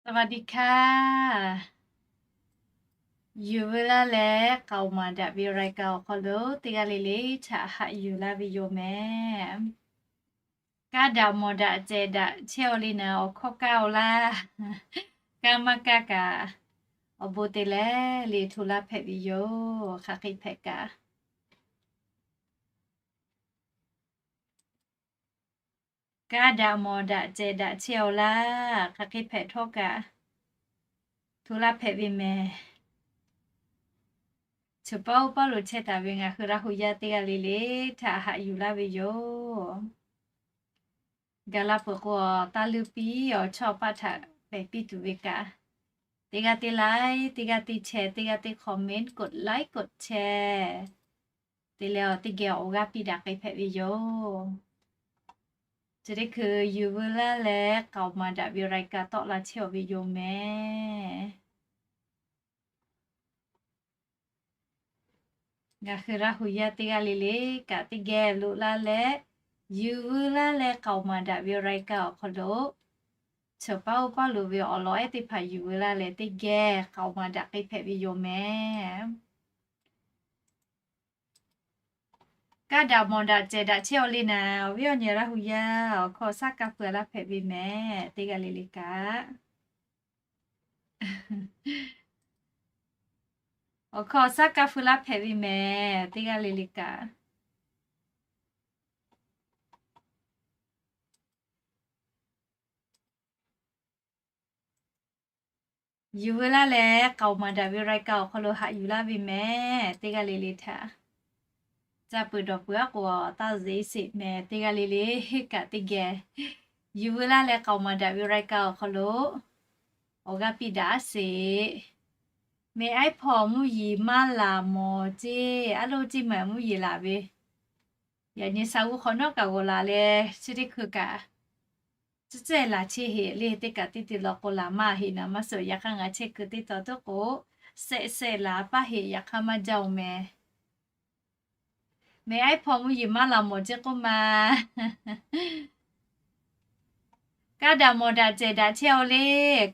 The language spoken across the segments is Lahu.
สวัสดีค่ะ Yuˬ veu laˇ leh k'aoˍ maˍ daꞈ ve รายการ awˬ hk'aw lo teˇ g'aˇ le le htaꞈ haꞈ yuˬ laˇ ve yoˬ mehˍ. Kaˇ daꞈ mawˬ daꞈ cehˬ daꞈ chehˇ-aw le naˍ, awˬ hkawˇ kaˇ-aw laˇ. Kaˇ maˇ kaˇ kaꞈ, awˬ bon te leh le hto laˇ hpehꞈ ve yoˬ. Hk'aˬ hk'e hpehꞈ kaꞈ, kaˇ daꞈ mawˬ daꞈ cehˬ daꞈ chehˇ-aw laˇ. Hk'aˬ hk'e hpehꞈ htawˇ kaꞈ, hto laˇ hpehꞈ ve mehˍ. Chawˬ paˇ oˇ paˇ lo chehˇ taˍ ve ngaˬ hui Laˇ hu yaˇ teˇ g'aˇ le le htaꞈ haꞈ yuˬ laˇ ve yoˬ. Gaˬ la peuˬ k'o, taˇ leuˇ piˇ, awˬ chawˇ paˆ htaꞈ pehˬ piˇ tuˬ ve kaꞈ, teˇ g'aˇ teˇ like, teˇ g'aˇ teˇ share, teˇ g'aˇ teˇ comment, กดไลค์ กดแชร์ te leh awˬ teˇ geh awˬ g'aˇ piˇ daꞈ k'ai hpehꞈ ve yoˬ. Chi teˇ hkui yuˬ veu laˇ leh k'aoˍ maˍ daꞈ ve รายการ tawˆ la chehˇ-aw ve yoˬ mehˍ. Ngaˬ hui Laˇ hu yaˇ teˇ g'aˇ le le kaꞈ teˇ geh loꞈ laˇ leh, yuˬ veu laˇ leh k'aoˍ maˍ daꞈ ve รายการ awˬ hk'aw lo, chawˬ paˇ oˇ paˇ lo ve awˬ lawn ehˉ teˇ hpaˍ yuˬ veu laˇ leh teˇ geh k'aoˍ maˍ daꞈ k'ai hpehꞈ ve yoˬ mehˍ. Kaˇ daꞈ mawˬ daꞈ cehˬ daꞈ chehˇ-aw le naˍ, awˬ viˉ awˬ nyi Laˇ hu yaˇ awˬ hkawˇ awˬ shaˉ kaˇ feu laˇ hpehꞈ ve mehˍ. Teˇ g'aˇ le le kaꞈ, awˬ hkawˇ awˬ shaˉ kaˇ feu laˇ hpehꞈ ve mehˍ. Teˇ g'aˇ le le kaꞈ, yuˬ veu laˇ leh k'aoˍ maˍ daꞈ ve รายการ awˬ hk'aw lo haꞈ yuˬ laˇ ve mehˍ. Teˇ g'aˇ le le htaꞈ ca peuˬ dawˬ peuˬ aˉ k'o, taˇ zeꞈ sheˍ mehˍ. Teˇ g'aˇ le le kaꞈ teˇ geh yuˬ veu laˇ leh k'aoˍ maˍ daꞈ ve รายการ awˬ hk'aw lo awˬ g'aˇ piˇ daꞈ sheˍ. Meh aiˉ hpawˇ mvuhˇ yeˬ maˇ laˬ mawˬ ceˇ, aˉ lo ceˇ maˬ mvuhˇ yeˬ laˬ ve, yaꞈ nyi sha g'uˇ hk'awꞈ nawˉ kaꞈ g'awˬ laˬ leh, chi teˇ hkui kaꞈ tcuhˉ tcuhˉ laˬ chehˇ heꞈ le. Teˇ kaꞈ teˇ te law k'o laˬ maˇ heꞈ naˍ maˇ suh. Yaꞈ hk'aˇ ngaˬ chehˇ kuiˬ teˇ taw tuˉ k'o, shehˆ shehˆ laˬ paˇ heꞈ, yaꞈ hk'aˇ maˇ jaˇ-oˬ mehˍ. Meh aiˉ hpawˇ mvuhˇ yeˬ maˇ laˬ mawˬ ceˇ k'oˆ ma. Kaˇ daꞈ mawˬ daꞈ cehˬ daꞈ chehˇ-aw le.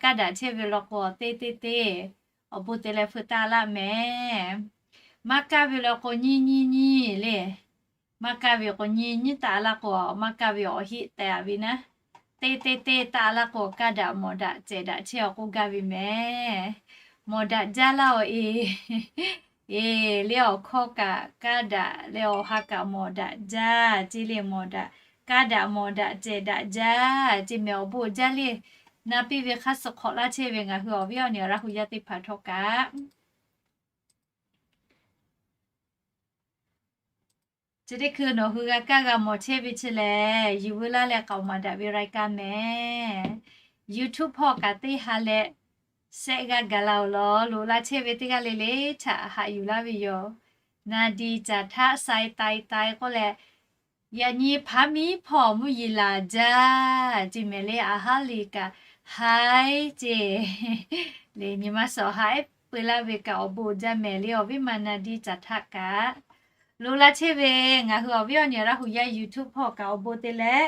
Kaˇ daꞈ chehˇ ve law k'o, teˇ teˇ teˇ awˬ bon te leh feu taˇ laˇ mehˍ. Maˇ kaˇ ve law k'o, nyiˇ nyiˇ nyiˇ le. Maˇ kaˇ ve k'o, nyiˇ nyiˇ taˇ laˇ k'o, maˇ kaˇ ve awˬ heˆ tehꞈ ve naˉ, teˇ teˇ teˇ taˇ laˇ k'o, kaˇ daꞈ mawˬ daꞈ cehˬ daꞈ chehˇ-aw k'oˆ gaˇ ve mehˍ. Mawˬ daꞈ jaˇ laˇ-oˬ e. E, le awˬ hkawˇ kaꞈ kaˇ daꞈ leh awˬ ha kaꞈ mawˬ daꞈ jaˇ ceˇ le. Mawˬ daꞈ, kaˇ daꞈ mawˬ daꞈ cehˬ daꞈ jaˇ ceˇ mehˍ. Awˬ bon uiˍ jaˇ le. Na piˇ ve hk'aˇ suh hk'awꞈ laˇ chehˇ ve ngaˬ hui awˬ viˉ awˬ nyi Laˇ hu yaˇ teˇ hpaˍ htawˇ kaꞈ, chi teˇ hkui nawˬ hui g'a kaˇ g'a mawˬ chehˇ ve chi lehˬ, yuˬ veu laˇ leh k'aoˍ maˍ daꞈ ve รายการ mehˍ. YouTube hpawˇ kaꞈ teˇ ha leh shehˆ g'aˇ gaˬ la-oˬ law. Loꞈ la chehˇ ve teˇ g'aˇ le le htaꞈ haꞈ yuˬ laˇ ve yoˬ. Naˍdiˍ caˍ htaˆ sai tai tai k'oˆ leh, yaꞈ nyi hpaˍ miˉ hpawˇ mvuhˇ yeˬ laˬ jaˇ ceˇ mehˍ le. Aˬ haˉ le kaꞈ haiˉ ceˇ le. Nyi ma suhˍ haˉ pui laˇ ve kaꞈ awˬ bon uiˍ jaˇ mehˍ le. Awˬ viˉ ma Naˍdiˍ caˍ htaˆ kaꞈ loꞈ la chehˇ ve ngaˬ hui awˬ viˉ awˬ nyi Laˇ hu yaˇ YouTube hpawˇ kaꞈ awˬ bon te leh,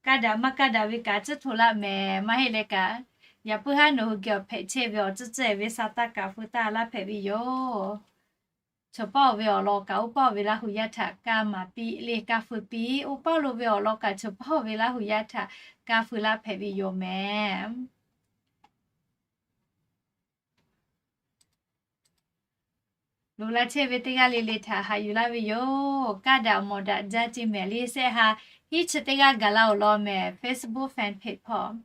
kaˇ daꞈ maˇ kaˇ daꞈ ve kaꞈ tcuhˉ hto laˇ mehˍ. Maˇ heˆ leh kaꞈ, yaꞈ puiˉ haˉ nawˬ hui geh awˬ hpehꞈ chehˇ ve awˬ tcuhˉ tcuhˉ ve sa taˇ kaꞈ feu taˇ laˇ hpehꞈ ve yoˬ. Chawˬ paˇ-oˬ ve awˬ lawn kaꞈ oˇ paˇ-oˬ ve Laˇ hu yaˇ htaꞈ kaˇ maˍ piˇ le, kaˇ feu piˇ. Oˇ paˇ lo ve awˬ lawn kaꞈ chawˬ paˇ-oˬ ve Laˇ hu yaˇ htaꞈ kaˇ feu laˇ hpehꞈ ve yoˬ mehˍ. Loꞈ la chehˇ ve teˇ g'aˇ le le htaꞈ haꞈ yuˬ laˇ ve yoˬ. Kaˇ daꞈ mawˬ daꞈ jaˇ ceˇ mehˍ le. Shehˆ ha hiˉ chi teˇ g'aˇ gaˬ la-oˬ law mehˍ. Facebook fan page hpawˇ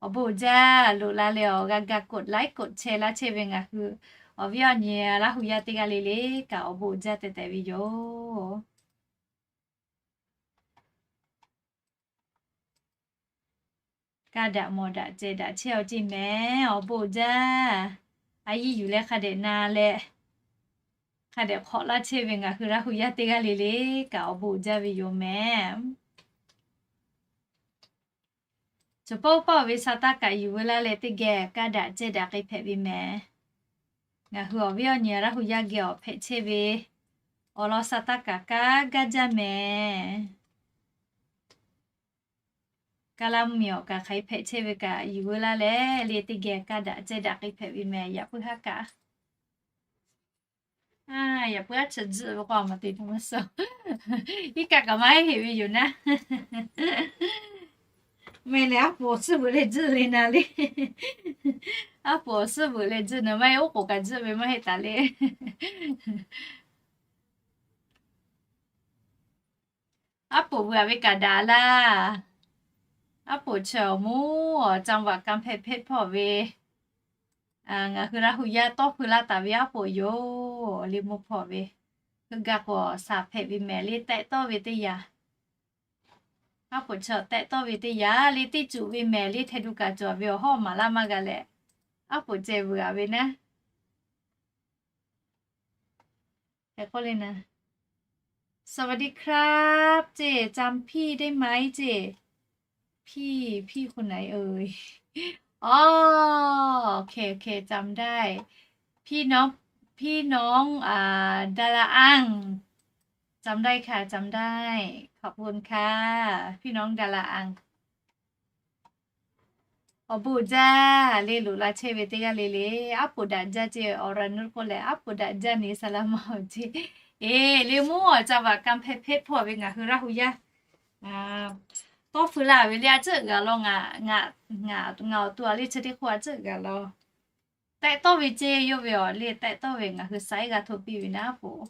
awˬ bon uiˍ jaˇ. Loꞈ la leh awˬ g'a ga กดไลค์ กดแชร์ laˇ chehˇ ve ngaˬ hui awˬ viˉ awˬ nyi Laˇ hu yaˇ teˇ g'aˇ le le kaꞈ awˬ bon uiˍ jaˇ tehꞈ tehꞈ ve yoˬ. Kaˇ daꞈ mawˬ daꞈ cehˬ daꞈ chehˇ-aw ceˇ mehˍ. Awˬ bon uiˍ jaˇ. A yiˇ yuˬ leh hk'a dehꞈ na leh, hk'a dehꞈ hk'awꞈ laˇ chehˇ ve ngaˬ hui Laˇ hu yaˇ teˇ g'aˇ le le kaꞈ awˬ bon uiˍ jaˇ ve yoˬ mehˍ. Chawˬ paˇ oˇ paˇ-oˬ ve sa taˇ kaꞈ yuˬ veu laˇ leh teˇ geh kaˇ daꞈ cehˬ daꞈ k'ai hpehꞈ ve mehˍ. Ngaˬ hui awˬ viˉ awˬ nyi Laˇ hu yaˇ geh awˬ hpehꞈ chehˇ ve awˬ lawn sa taˇ kaꞈ kaˇ gaˇ jaˇ mehˍ. Kaˇ laˇ mvuhˇmiˬ awˬ kaꞈ hk'aˬ hk'e hpehꞈ chehˇ ve kaꞈ yuˬ veu laˇ leh, le teˇ geh kaˇ daꞈ ceh daꞈ k'ai hpehꞈ ve mehˍ. Yaꞈ puiˉ haˉ kaꞈ, yaꞈ puiˉ haˉ chi tzuhˆ ve k'o a maˍ te maˇ suh. Iˉ kaˆ kaꞈ maˇ heˆ ve yoˬ naˉ. Meh lehˬ, aˉ poꞈ awˬ suhˉ veuꞈ leh tzuhˆ le na le. Aˉ poꞈ awˬ suhˉ veuꞈ leh tzuhˆ na maˇ heˆ, oˉ k'oˍ kaꞈ tzuhˆ ve maˇ heˆ taˍ le. Aˉ poꞈ veuꞈ ve kaꞈ daꞈ laˇ. Aˉ poꞈ chi awˬ moˉ awˬ จังหวัดกำแพงเพชร hpawˇ ve, ngaˬ hui Laˇ hu yaˇ tawˇ hpui laˇ taˍ ve aˉ poꞈ yoˬ. Le mvuhˇ hpawˇ ve, heuˆ gaˇ k'o shaˍ hpehꞈ ve mehˍ le tehꞈ tawˇ ve teˇ yanˇ. Aˉ poꞈ chi tehꞈ tawˇ ve teˇ yanˇ le teˇ cuˬ ve mehˍ le hte du kaꞈ cawˬ ve awˬ hawˉ maˍ laˇ maˇ g'a leh, aˉ poꞈ ceh veuꞈ ve naˉ. สวัสดีครับ ceˇ, จำพี่ได้ไหม ceˇ. พี่ พี่คนไหนเอ่ย อ๋อ โอเค โอเค จำได้ พี่น้อง พี่น้อง อ่า ดาราอัง จำได้ค่ะ จำได้ ขอบคุณค่ะ พี่น้องดาราอัง Awˬ bon jaˇ le, loꞈ la chehˇ ve teˇ g'aˇ le le, aˉ poꞈ daꞈ jaˇ ceˇ, awˬ ra nuˇ k'oˆ leh aˉ poꞈ daꞈ jaˇ ne saˍ laꞈ ma awˬ ceˇ. Eˬ, le mvuhˇ awˬ จังหวัดกำแพงเพชร hpawˇ ve ngaˬ hui Laˇ hu yaˇ tawˇ hpui laˇ ve le, a ciˉ g'a law, ngaˬ awˬ to a le chi teˇ hk'oˆ a ciˉ g'a law. Tehꞈ tawˇ ve ceˇ yawˇ ve awˬ le, tehꞈ tawˇ ve ngaˬ hui saiˉ g'a hto piˇ ve naˉ poˬ.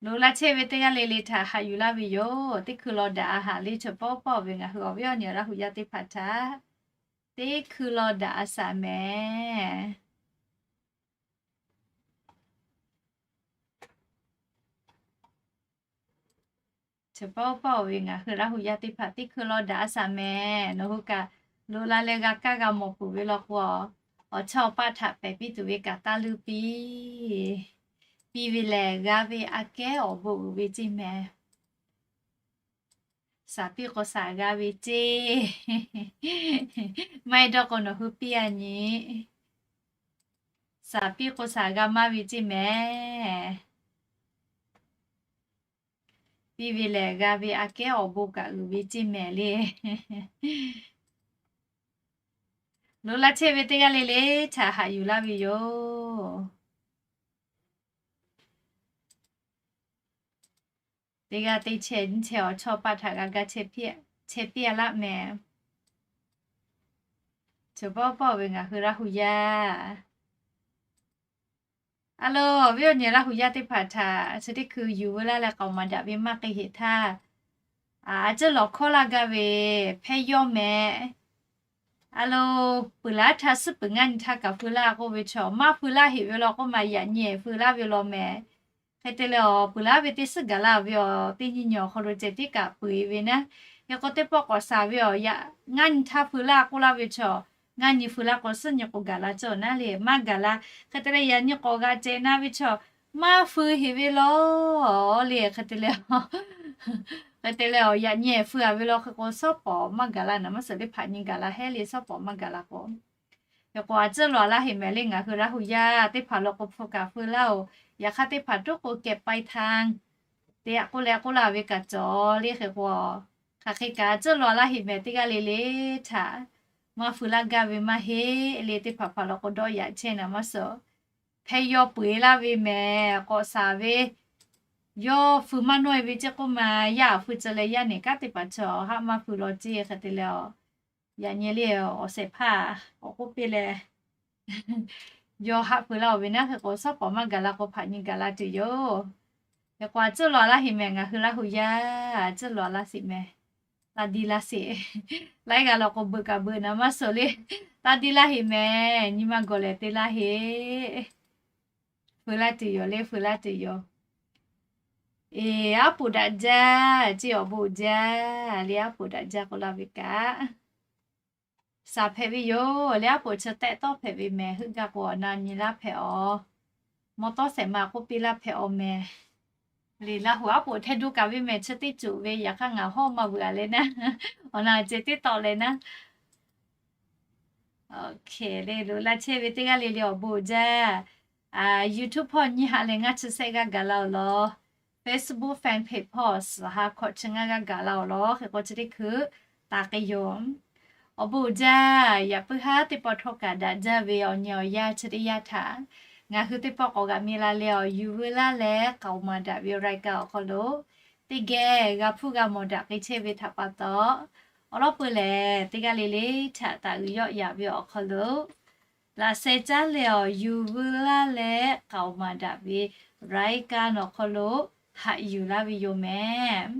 Loꞈ la chehˇ ve teˇ g'aˇ le le htaꞈ haꞈ yuˬ laˇ ve yoˬ. Teˇ hkui law daꞈ a haꞈ le, chaw pawˆ pawˆ ve ngaˬ hui awˬ viˉ awˬ nyi Laˇ hu yaˇ teˇ hpaˍ htaꞈ teˇ hkui law daꞈ a shaˍ mehˍ. Chaw pawˆ pawˆ ve ngaˬ hui Laˇ hu yaˇ teˇ hpaˍ teˇ hkui law daꞈ a shaˍ mehˍ. Nawˬ hui kaꞈ loꞈ la leh g'a kaˇ g'a mawˬ peuˬ ve law k'o, awˬ chawˇ awˬ paˆ htaꞈ pehˬ piˇ tuˬ ve kaꞈ taˇ luˇ piˇ. Piˇ ve lehˬ g'a ve aꞈ kehˉ awˬ bon uiˍ ve ceˇ mehˍ. Shaˍ piˇ k'o shaˍ g'a ve ceˇ. Maˇ heˆ dawˇ k'o nawˬ hui piˇ a nyi. Shaˍ piˇ k'o shaˍ g'a maˇ ve ceˇ mehˍ. Piˇ ve lehˬ g'a ve aꞈ kehˉ awˬ bon kaꞈ uiˍ ve ceˇ mehˍ le. Loꞈ la chehˇ ve teˇ g'aˇ le le htaꞈ haꞈ yuˬ laˇ ve yoˬ. Teˇ g'aˇ teˇ chehˇ nyiˇ chehˇ awˬ chawˇ paˆ htaꞈ g'a ga chehˇ piˇ a laˆ mehˍ. Chaw pawˆ pawˆ ve ngaˬ hui Laˇ hu yaˇ a lo, awˬ viˉ awˬ nyi Laˇ hu yaˇ teˇ hpaˍ htaꞈ chi teˇ hkui yuˬ veu laˇ leh k'aoˍ maˍ daꞈ ve maˇ k'ai heꞈ htaˇ, a ciˉ lawˬ hkawˇ laˇ gaˇ ve hpehˇ yawˇ mehˍ. A lo, peuˬ laˉ htaˇ suhˉ peuˬ ngaˇ nyi htaˇ kaꞈ feu laˇ k'oˆ ve chaw, maˇ feu laˇ heꞈ ve law k'oˆ ma, yaꞈ nyi feu laˇ ve law mehˍ. Hk'e te leh awˬ peuˬ laˉ ve teˇ suhˉ gaˬ la ve awˬ teˇ nyi nyi awˬ hk'aw lo ceh tiˉ kaꞈ peu eˬ ve naˉ. Yaꞈ k'o teˇ pawˆ k'awꞈ shaˍ ve awˬ yaꞈ ngaˇ nyi htaˇ feu laˇ k'oˆ laˇ ve chaw, ngaˇ nyi feu laˇ k'o suhˉ nyi k'o gaˬ la cawˬ naˉ le, maˇ gaˬ la. Hk'e te leh yaꞈ nyi k'awꞈ g'a ceh naˉ ve chaw, maˇ feu heꞈ ve law le. Hk'e te leh, hk'e te leh awˬ yaꞈ nyi feu a ve law hk'e k'o, shawˉ pawˍ maˇ gaˬ la naˍ maˇ suhˍ teˇ hpaˍ nyi gaˬ la hehˉ le, shawˉ pawˍ maˇ gaˬ la k'o. Yaꞈ k'o a ciˉ lawˬ laˇ heꞈ mehˍ le, ngaˬ hui Laˇ hu yaˇ teˇ hpaˍ law k'o hpu kaꞈ feu laˇ oˬ. Yaꞈ hk'aˇ teˇ hpaˍ tuˉ k'o kehˬ pai htaˇ, te yaꞈ k'oˆ leh k'oˆ laˇ ve kaꞈ cawˬ le. Hk'e k'o, hk'aˬ hk'e kaꞈ a ciˉ lawˬ laˇ heꞈ mehˍ teˇ g'aˇ le le htaꞈ maˇ feu laˇ gaˇ ve maˇ heˆ le. Teˇ hpaˍ hpaˍ law k'o dawˇ yaꞈ chehˇ naˍ maˇ suhˍ. Hpehˇ yawˇ peu eˬ laˇ ve mehˍ, k'awꞈ shaˍ ve yawˇ feu maˇ nawˇ e ve ceˇ k'oˆ ma, yaˇ a feu ceh leh yaˇ nehˬ kanˉ teˇ hpaˍ chaw haˆ maˇ feu law ceˇ. Hk'e te leh, yaꞈ nyi le awˬ shehˍ hpaˇ k'awꞈ k'oˆ piˇ leh, yawˇ haˆ feu laˇ oˬ ve naˉ. Hk'e k'o, shawˉ pawˍ maˇ gaˬ la k'o, hpaꞈ nyi gaˬ la tuˬ yoˬ. Yaꞈ k'o a ciˉ lawˬ laˇ heꞈ mehˍ, ngaˬ hui Laˇ hu yaˇ a ciˉ lawˬ laˇ sheˍ mehˍ. Taˇ diˇ laˇ sheˍ. Laiˉ g'aˇ law k'o beuꞈ kaꞈ beuꞈ naˍ maˇ suhˍ le. Taˇ diˇ laˇ heꞈ mehˍ, nyi ma gawˬ lehˬ te laˇ heꞈ. Feu laˇ tuˬ yoˬ le, feu laˇ tuˬ yoˬ. Eˬ, aˉ poꞈ daꞈ jaˇ ceˇ, awˬ bon jaˇ le, aˉ poꞈ daꞈ jaˇ k'oˆ laˇ ve kaꞈ, shaˍ hpehꞈ ve yoˬ le. Aˉ poꞈ chi tehꞈ tawˇ hpehꞈ ve mehˍ. Heuˆ gaˇ k'o awˬ na nyi laˇ hpehꞈ awˬ, mawˇ tawˇ shehˍ ma k'oˆ piˇ laˇ hpehꞈ awˬ mehˍ. Le Laˇ hu aˉ poꞈ hteˇ du kaꞈ ve mehˍ chi teˇ cuˬ ve, yaꞈ hk'aˇ ngaˬ hawˉ maˇ veuꞈ a le naˉ, awˬ na ceh teˇ tawˆ leh naˉ. Oˇ hk'e le, loꞈ la chehˇ ve teˇ g'aˇ le le awˬ bon jaˇ. YouTube hpawˇ nyiˇ haꞈ leh ngaˇ chi shehˆ g'aˇ gaˬ la awˬ lawn. Facebook fan page hpawˇ suhˍ ha hkawꞈ chi ngaˇ g'aˇ gaˬ la awˬ lawn hk'e k'o chi teˇ hkui taˍ k'ai yoˬ. Awˬ bon uiˍ jaˇ, yaꞈ puiˉ haˉ teˇ pawˆ htawˇ kaꞈ daꞈ jaˇ ve awˬ nyi awˬ yanˇ chi teˇ yanˇ htaꞈ ngaˬ hui teˇ pawˆ k'awꞈ g'aꞈ mi la leh awˬ yuˬ veu laˇ leh k'aoˍ maˍ daꞈ ve awˬ รายการ awˬ hk'aw lo teˇ geh g'a hpuˇ g'a mawˬ daꞈ k'ai chehˇ ve htaꞈ pa taw, awˬ lawn peuˬ lehˬ teˇ g'aˇ le le htaꞈ taˍ uiˍ yawˆ yaꞈ ve awˬ hk'aw lo laꞈ sheh caˉ leh awˬ yuˬ veu laˇ leh k'aoˍ maˍ daꞈ ve รายการ awˬ hk'aw lo haꞈ yuˬ laˇ ve yoˬ mehˍ.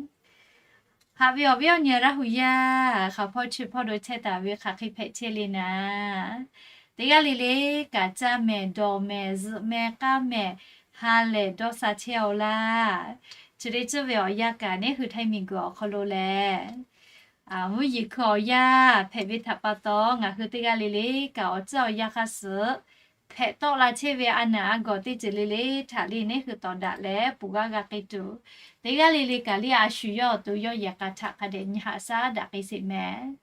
Haꞈ ve awˬ viˉ awˬ nyi Laˇ huˍ yaˇ hk'aˬ hpawˇ chi hpawˇ lo chehˇ taˍ ve hk'aˬ hk'e hpehꞈ chehˇ le naˍ, teˇ g'aˇ le le kaꞈ caˇ mehˍ dawˬ mehˍ zuhꞈ mehˍ k'aˇ mehˍ ha lehˬ dawˇ sha chehˇ-oˆ laˇ. Chi le tcuhˇ ve awˬ yanˇ kaꞈ neˉ hui ไทย miˬguiˬ awˬ hk'aw lo lehˬ, mvuhˇ yeˬ hkui awˬ yanˇ hpehꞈ ve htaꞈ pa taw ngaˬ hui teˇ g'aˇ le le kaꞈ awˬ tcuhˇ awˬ yanˇ hk'aˇ suh hpehꞈ tawˆ la chehˇ ve a naˬ a gawˬ teˇ ceuˬ le le htaꞈ le neˉ hui tawˍ daꞈ leh puˬ g'aˇ g'a k'ai tuˬ, teˇ g'aˇ le le kaꞈ le a shu yawˇ awˬ to yawˇ yehˬ k'a htaꞈ hk'a dehꞈ nyi haꞈ shaˉ daꞈ k'ai sheˍ mehˍ.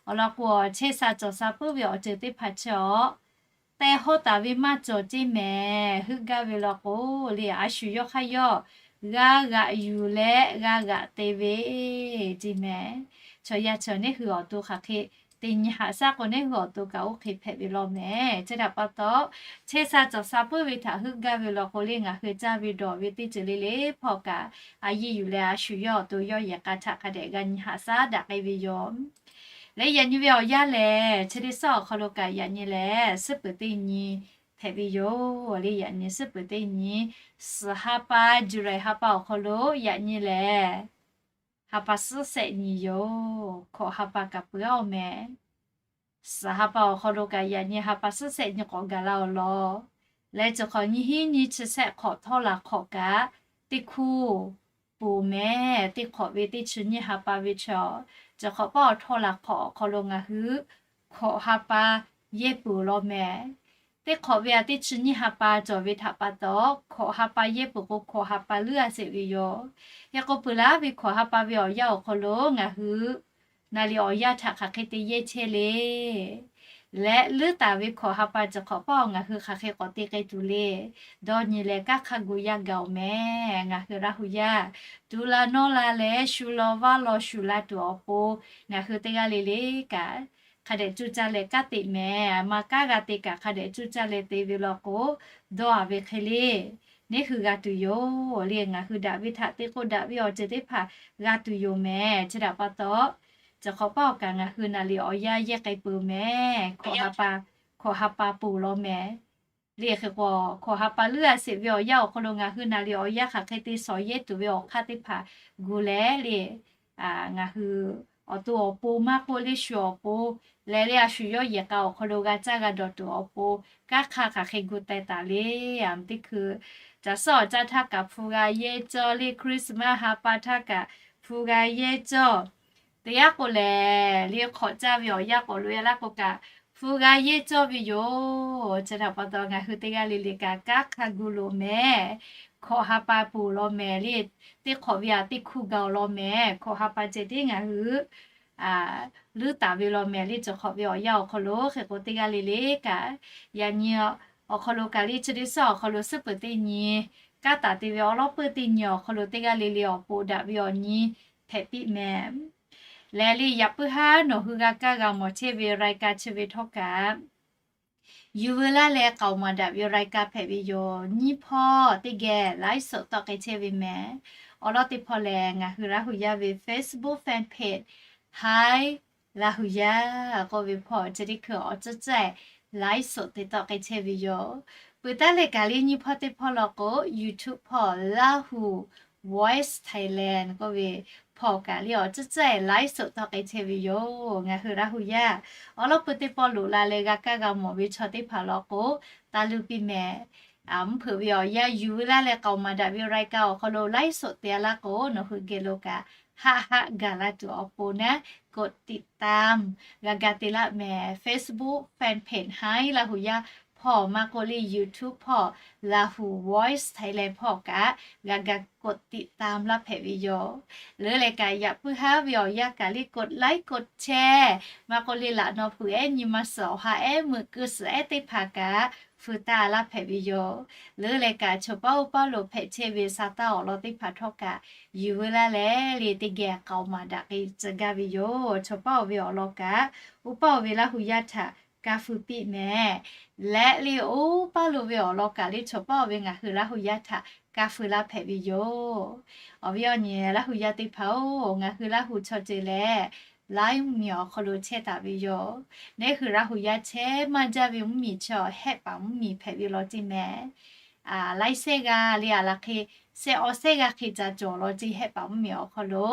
Awˬ lawn k'o, chehˇ sha cawˬ sha puiˉ ve awˬ ceuˬ teˇ hpaˍ chi awˬ teh hawˇ taˍ ve maˇ cawˬ ceˇ mehˍ. Heuˆ gaˇ ve law k'o, le a shu yawˇ hk'aˇ yawˇ g'a g'aꞈ yuˬ leh g'a g'aꞈ te ve ceˇ mehˍ. Chaw yaˇ chaw neˉ hui awˬ to hk'aˬ hk'e te nyi haꞈ shaˉ k'o, neˉ hui awˬ to kaꞈ oˇ hk'e hpehꞈ ve law mehˍ. Chi htaꞈ pa taw, chehˇ sha cawˬ sha puiˉ ve htaꞈ heuˆ gaˇ ve law k'o, le ngaˬ hui caˇ ve dawˬ ve teˇ ceuˬ le le hpawˇ kaꞈ a yiˇ yuˬ leh a shu yawˇ awˬ to yawˇ yehˬ k'a htaꞈ hk'a dehꞈ g'a nyi haꞈ shaˉ daꞈ k'ai ve yoˬ. Leh yaꞈ nyi ve awˬ yanˇ lehˬ, chi teˇ suhˉ awˬ hk'aw lo kaꞈ yaꞈ nyi lehˬ, suhˉ peuˬ teˇ nyi hpehꞈ ve yoˬ. Le yaꞈ nyi suhˉ peuˬ teˇ nyi, suhˍ ha pa, July ha pa awˬ hk'aw lo yaꞈ nyi lehˬ, ha pa suhˉ shehˆ nyi yoˬ. Hkawꞈ ha pa kaꞈ peuˬ-aˇ-oˬ mehˍ. Suhˍ ha pa awˬ hk'aw lo kaꞈ yaꞈ nyi ha pa suhˉ shehˆ nyi k'awꞈ gaˬ la awˬ lawn. Leh chi hk'awꞈ nyi hiˉ nyi chi shehˆ hk'awꞈ htawˇ laˬ hk'awꞈ kaꞈ teˇ hkuˇ ponˬ mehˍ. Teˇ hk'awꞈ ve teˇ chi nyiˇ ha pa ve chaw, chi hk'awꞈ paˇ awˬ htawˇ laˬ hk'awꞈ awˬ hk'aw lo ngaˬ hui hkawꞈ ha pa yehˇ peuˬ law mehˍ. Teˇ hk'awꞈ ve a teˇ chi nyiˇ ha pa cawˬ ve htaꞈ pa taw, hkawꞈ ha pa yehˇ peuˬ k'o, hkawꞈ ha pa leuˉ a sheˍ ve yoˬ. Hk'e k'o, peuˬ laˇ ve hkawꞈ ha pa ve awˬ yanˇ awˬ hk'aw lo ngaˬ hui naˍ liꞈ awˬ yanˇ htaꞈ hk'aˬ hk'e te yehˇ chehˇ le. Leh leuˉ taˍ ve hkawꞈ ha pa chi hk'awꞈ paˇ awˬ ngaˬ hui hk'aˬ hk'e k'awꞈ te k'ai tuˬ le. Dawˇ nyi leh kanˉ hk'a gu yaˇ gaˬ-oˬ mehˍ. Ngaˬ hui Laˇ huˍ yaˇ tu la nawˇ la leh shu law vaˇ law shuˍ la tuˬ awˬ pon, ngaˬ hui teˇ g'aˇ le le kaꞈ hk'a dehꞈ cuˇ caˇ leh kanˉ te mehˍ. Ma kanˉ g'a te kaꞈ hk'a dehꞈ cuˇ caˇ leh te ve law k'o, dawˇ a ve hk'e le neˉ hui g'a tuˬ yoˬ. Le ngaˬ hui daꞈ ve htaꞈ te k'o, daꞈ ve awˬ ceuˬ teˇ hpaˍ g'a tuˬ yoˬ mehˍ. Chi htaꞈ pa taw, chi hk'awꞈ paˇ awˬ kaꞈ ngaˬ hui naˍ liꞈ awˬ yanˇ yehˇ k'ai peuˬ mehˍ. Hkawꞈ ha pa, hkawꞈ ha pa ponˬ law mehˍ. Le hk'e k'o, hkawꞈ ha pa leuˉ a sheˍ ve awˬ yanˇ awˬ hk'aw lo ngaˬ hui naˍ liꞈ awˬ yanˇ hk'aˬ hk'e te shawˍ yehˇ tuˬ ve awˬ hk'aˇ teˇ hpaˍ gu leh le, ngaˬ hui awˬ to awˬ pon maˇ k'oˆ, le shu awˬ pon leh le a shu yawˇ yehˬ k'a awˬ hk'aw lo g'a caˇ g'a dawˬ tuˬ awˬ pon, kanˉ hk'aˇ hk'aˬ hk'e gu teh taˍ le. Aˬ, teˇ hkui caˬ suhˉ awˬ caˇ htaˇ kaꞈ hpu g'a yehˇ cawˇ, le Christmas ha pa htaˇ kaꞈ hpu g'a yehˇ cawˇ. Teˇ g'aˇ k'o lehˬ, le hk'awꞈ caˇ ve awˬ yanˇ k'awꞈ loꞈ e laˇ k'o kaꞈ, hpu g'a yehˇ cawˇ ve yoˬ. Chi htaꞈ pa taw ngaˬ hui teˇ g'aˇ le le kaꞈ kanˉ hk'a gu loꞈ mehˍ. Hkawꞈ ha pa ponˬ law mehˍ. Le teˇ hk'awꞈ ve a teˇ hkuˇ gaˬ-oˬ law mehˍ. Hkawꞈ ha pa ceh tiˉ ngaˬ hui leuˉ taˍ ve law mehˍ. Le chi hk'awꞈ ve awˬ yanˇ awˬ hk'aw lo hk'e k'o, teˇ g'aˇ le le kaꞈ yaꞈ nyi awˬ hk'aw lo kaꞈ le chi teˇ suhˉ awˬ hk'aw lo suhˉ peuˬ teˇ nyi, kanˉ taˍ te ve awˬ lawˉ peuˬ teˇ nyi awˬ hk'aw lo teˇ g'aˇ le le awˬ pon daꞈ ve awˬ nyi hpehꞈ piˇ mehˍ. Leh le yaꞈ puiˉ haˉ nawˬ hui g'a kaˇ g'a mawˬ chehˇ ve รายการ chi ve htawˇ kaꞈ, yuˬ veu laˇ leh k'aoˍ maˍ daꞈ ve รายการ hpehꞈ ve yoˬ. Nyiˇ hpawˇ teˇ geh ไลฟ์สด tawˆ k'ai chehˇ ve mehˍ. Awˬ lawn teˇ hpawˇ lehˬ, ngaˬ hui Laˇ huˍ yaˇ ve Facebook fan page Hi Laˇ huˍ yaˇ k'oˆ ve hpawˇ chi teˇ hkui awˬ ceuˬ ceuˬ ไลฟ์สด te tawˆ k'ai chehˇ ve yoˬ. Peuˬ taˉ leh kaꞈ le nyiˇ hpawˇ teˇ hpawˇ law k'o, YouTube hpawˇ Laˇ huˍ Voice Thailand k'oˆ ve hpawˇ kaꞈ le awˬ ceuˬ ceuˬ ไลฟ์สด tawˆ k'ai chehˇ ve yoˬ. Ngaˬ hui Laˇ huˍ yaˇ awˬ lawn peuˬ teˇ pawˆ loꞈ la leh g'a kaˇ g'a mawˬ ve chaw teˇ hpaˍ law k'o, taˇ luˇ piˇ mehˍ. Mvuhˇ hpeuꞈ ve awˬ yanˇ yuˬ veu laˇ leh k'aoˍ maˍ daꞈ ve รายการ awˬ hk'aw lo ไลฟ์สด te a laˇ k'o, nawˬ hui geh lo kaꞈ haˆ haˆ gaˬ la tuˬ awˬ pon naˉ กดติดตาม g'a ga te laˇ mehˍ. Facebook fan page Hi Laˇ huˍ yaˇ hpawˇ maˇ k'oˆ le YouTube hpawˇ Laˇ huˍ Voice Thailand hpawˇ kaꞈ g'a ga กดติดตาม laˇ hpehꞈ ve yoˬ. Leuˉ leh kaꞈ yaꞈ puiˉ haˉ ve awˬ yanˇ kaꞈ le กดไลค์ กดแชร์ maˇ k'oˆ le laꞈ naw puiˍ ehˉ nyi ma suhˍ awˬ ha ehˉ meuꞈ keu suhˍ ehˉ teˇ hpaˍ kaꞈ hpu taˇ laˇ hpehꞈ ve yoˬ. Leuˉ leh kaꞈ, chaw paˉ oˇ paˉ lo hpehꞈ chehˇ ve sa taˇ awˬ lawn teˇ hpaˍ htawˇ kaꞈ, yuˬ veu laˇ leh le teˇ geh k'aoˍ maˍ daꞈ k'ai tcuh gaˇ ve yoˬ. Chaw paˉ oˇ ve awˬ lawn kaꞈ, oˇ paˉ oˇ ve Laˇ hu yaˇ htaꞈ kaˇ feu piˇ mehˍ. Leh le oˇ paˉ lo ve awˬ lawn kaꞈ le, chaw paˉ oˇ ve ngaˬ hui Laˇ hu yaˇ htaꞈ kaˇ feu laˇ hpehꞈ ve yoˬ. Awˬ viˉ awˬ nyi Laˇ hu yaˇ teˇ hpaˍ-oˬ, ngaˬ hui Laˇ hu chaw ceuˬ lehˬ, laiˉ mvuhˇmiˬ awˬ hk'aw lo chehˇ taˍ ve yoˬ. Neˇ hui Laˇ hu yaˇ chehˇ maˇ jaˇ ve mvuhˇmiˬ chi awˬ hehˆ paˍ mvuhˇmiˬ hpehꞈ ve law ceˇ mehˍ. Laiˉ sehˉ g'aˇ le aˬ laˬ hk'e, sehˉ awˬ sehˉ g'aˇ hk'e ca cawˬ law ceˇ hehˆ paˍ mvuhˇmiˬ awˬ hk'aw lo.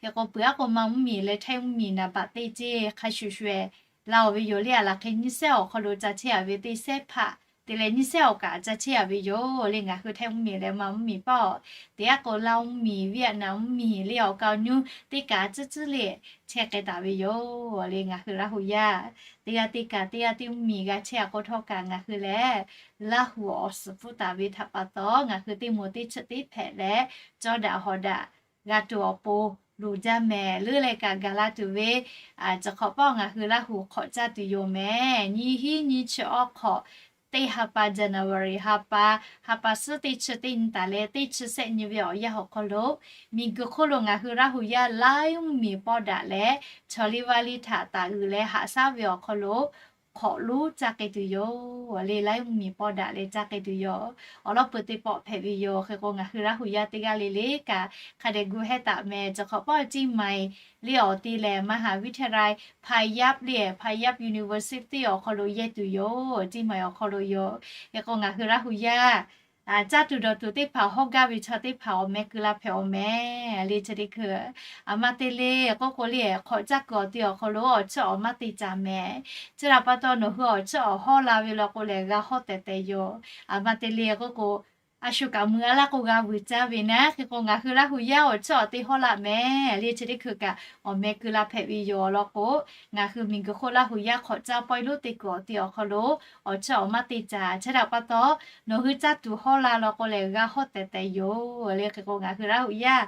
Hk'e k'o, peuˬ aˉ k'o ma mvuhˇmiˬ leh htaiˇ mvuhˇmiˬ naˍ baꞈ teˇ ceˇ hk'a shuˍ shuˍ-eˬ la-oˬ ve yoˬ le aˬ laˬ hk'e, nyiˇ sehˉ awˬ hk'aw lo ca chehˇ a ve teˇ sehˉ hpaˆ te leh nyiˇ sehˉ awˬ kaꞈ ca chehˇ a ve yoˬ le. Ngaˬ hui htaiˇ mvuhˇmiˬ leh ma mvuhˇmiˬ paˇ-oˬ, teˇ g'aˇ k'o Laˇ mvuhˇmiˬ, Vietnam mvuhˇmiˬ le awˬ kaˍ awˬ nu teˇ kaꞈ tcuhˉ tcuhˉ le chehˇ k'ai taˍ ve yoˬ le. Ngaˬ hui Laˇ hu yaˇ teˇ g'aˇ teˇ kaꞈ teˇ g'aˇ teˇ mvuhˇmiˬ g'a chehˇ a k'o htawˇ kaꞈ, ngaˬ hui lehˬ Laˇ hu awˬ suhˍ pfuhˇ taˍ ve htaꞈ pa taw, ngaˬ hui teˇ moˍ teˇ chi teˇ hpehꞈ leh, cawˇ daꞈ hawˍ daꞈ g'a tuˬ awˬ pon loˍ jaˇ mehˍ. Leuˉ leh kaꞈ gaˬ la tuˬ ve chi hk'awꞈ paˇ ngaˬ hui Laˇ hu hk'awꞈ caˇ tuˬ yoˬ mehˍ. Nyiˇ hinˉ nyiˇ chi awˬ hk'awꞈ teˇ ha pa January ha pa, ha pa suhˉ teˇ chi teˇ nyi taˍ leh teˇ chi sehˆ nyi ve awˬ yanˇ awˬ hk'aw lo, miˬguiˬ hk'oˆ lo ngaˬ hui Laˇ hu yaˇ laiˉ mvuhˇmiˬ pawˇ daꞈ leh, chaw liˇ vaˇ liˇ htaꞈ taˍ uiˍ leh haꞈ shaˉ ve awˬ hk'aw lo hk'awꞈ lonˉ caˇ k'ai tuˬ yoˬ le. Laiˉ mvuhˇmiˬ pawˇ daꞈ leh caˇ k'ai tuˬ yoˬ. Awˬ lawn peuˬ teˇ pawˆ hpehꞈ ve yoˬ. Hk'e k'o, ngaˬ hui Laˇ hu yaˇ teˇ g'aˇ le le kaꞈ hk'a dehꞈ gu hehˇ taˍ mehˍ. Chi hk'awꞈ paˇ Chiang Mai le awˬ te lehˬ มหาวิทยาลัย Phayap le, Phayap University awˬ hk'aw lo yehˇ tuˬ yoˬ. Chiang Mai awˬ hk'aw lo yoˬ. Hk'e k'o, ngaˬ hui Laˇ hu yaˇ caˇ tuˬ dawˬ tuˬ teˇ hpaˍ hawˇ gaˇ ve chaw teˇ hpaˍ awˬ meh keu la hpehꞈ awˬ mehˍ le. Chi teˇ hkui aˬ ma te le k'oˆ k'o le, hk'awꞈ caˇ kuiˬ awˬ te awˬ hk'aw lo awˬ chiˇ awˬ maˇ te caˍ mehˍ. Chi htaꞈ pa taw, nawˬ hui awˬ chiˇ awˬ hawˇ la ve law k'o lehˬ, g'a hawˇ tehˬ tehˬ yoˬ. Aˬ ma te le k'oˆ k'o, a shu kaꞈ mui a laˇ k'o g'a vuiˬ caˇ ve naˉ. Hk'e k'o, ngaˬ hui Laˇ hu yaˇ awˬ chiˇ awˬ te hawˇ la mehˍ le. Chi teˇ hkui kaꞈ awˬ meh keu la hpehꞈ ve yoˬ. Awˬ lawn k'o, ngaˬ hui miˬguiˬ hk'oˆ Laˇ hu yaˇ hk'awꞈ caˇ pawehˇ lonˉ te kuiˬ awˬ te awˬ hk'aw lo awˬ chiˇ awˬ maˇ te caˍ. Chi htaꞈ pa taw, nawˬ hui caˇ tuˬ hawˇ la law k'o lehˬ, g'a hawˇ tehˬ tehˬ yoˬ le. Hk'e k'o, ngaˬ hui Laˇ hu yaˇ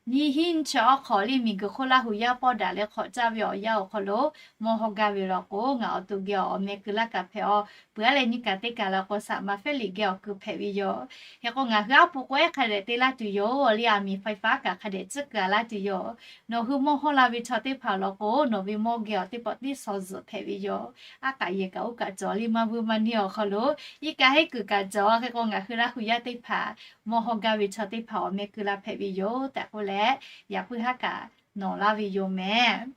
nyiˇ hinˉ nyiˇ chi awˬ hk'awꞈ le miˬguiˬ hk'oˆ Laˇ hu yaˇ pawˇ daꞈ leh hk'awꞈ caˇ ve awˬ yanˇ awˬ hk'aw lo mawˇ hawˇ gaˇ ve law k'o, ngaˬ awˬ to geh awˬ meh keu laˇ kaꞈ hpehꞈ-aw. Peuˬ aˉ leh nyiˇ kaꞈ teˇ kaꞈ la k'o, saˍ maˍ fehˉ liꞈ geh awˬ keu hpehꞈ ve yoˬ. Hk'e k'o, ngaˬ hui aˉ po k'o ehˉ hk'a dehꞈ te laˇ tuˬ yoˬ le. Aˬ miˍ ไฟฟ้า kaꞈ hk'a dehꞈ tcuhˉ keu a laˇ tuˬ yoˬ. Nawˬ hui mawˇ hawˇ la ve chaw teˇ hpaˍ law k'o, nawˬ ve mawˇ geh awˬ teˇ pawˆ tiˉ shaw zuhꞈ hpehꞈ ve yoˬ. Aˉ kaꞈ yehˬ kaꞈ uˉ kaꞈ cawˬ le, maˇ vuiˇ maˇ neˇ awˬ hk'aw lo iˉ kaˆ heˉ kuiˬ kaꞈ cawˬ. Hk'e k'o, ngaˬ hui Laˇ hu yaˇ teˇ hpaˍ mawˇ hawˇ gaˇ ve chaw teˇ hpaˍ awˬ meh keu la hpehꞈ ve yoˬ tehꞈ k'oˆ leh, yaꞈ puiˉ haˉ kaꞈ nawˬ laˇ ve yoˬ mehˍ.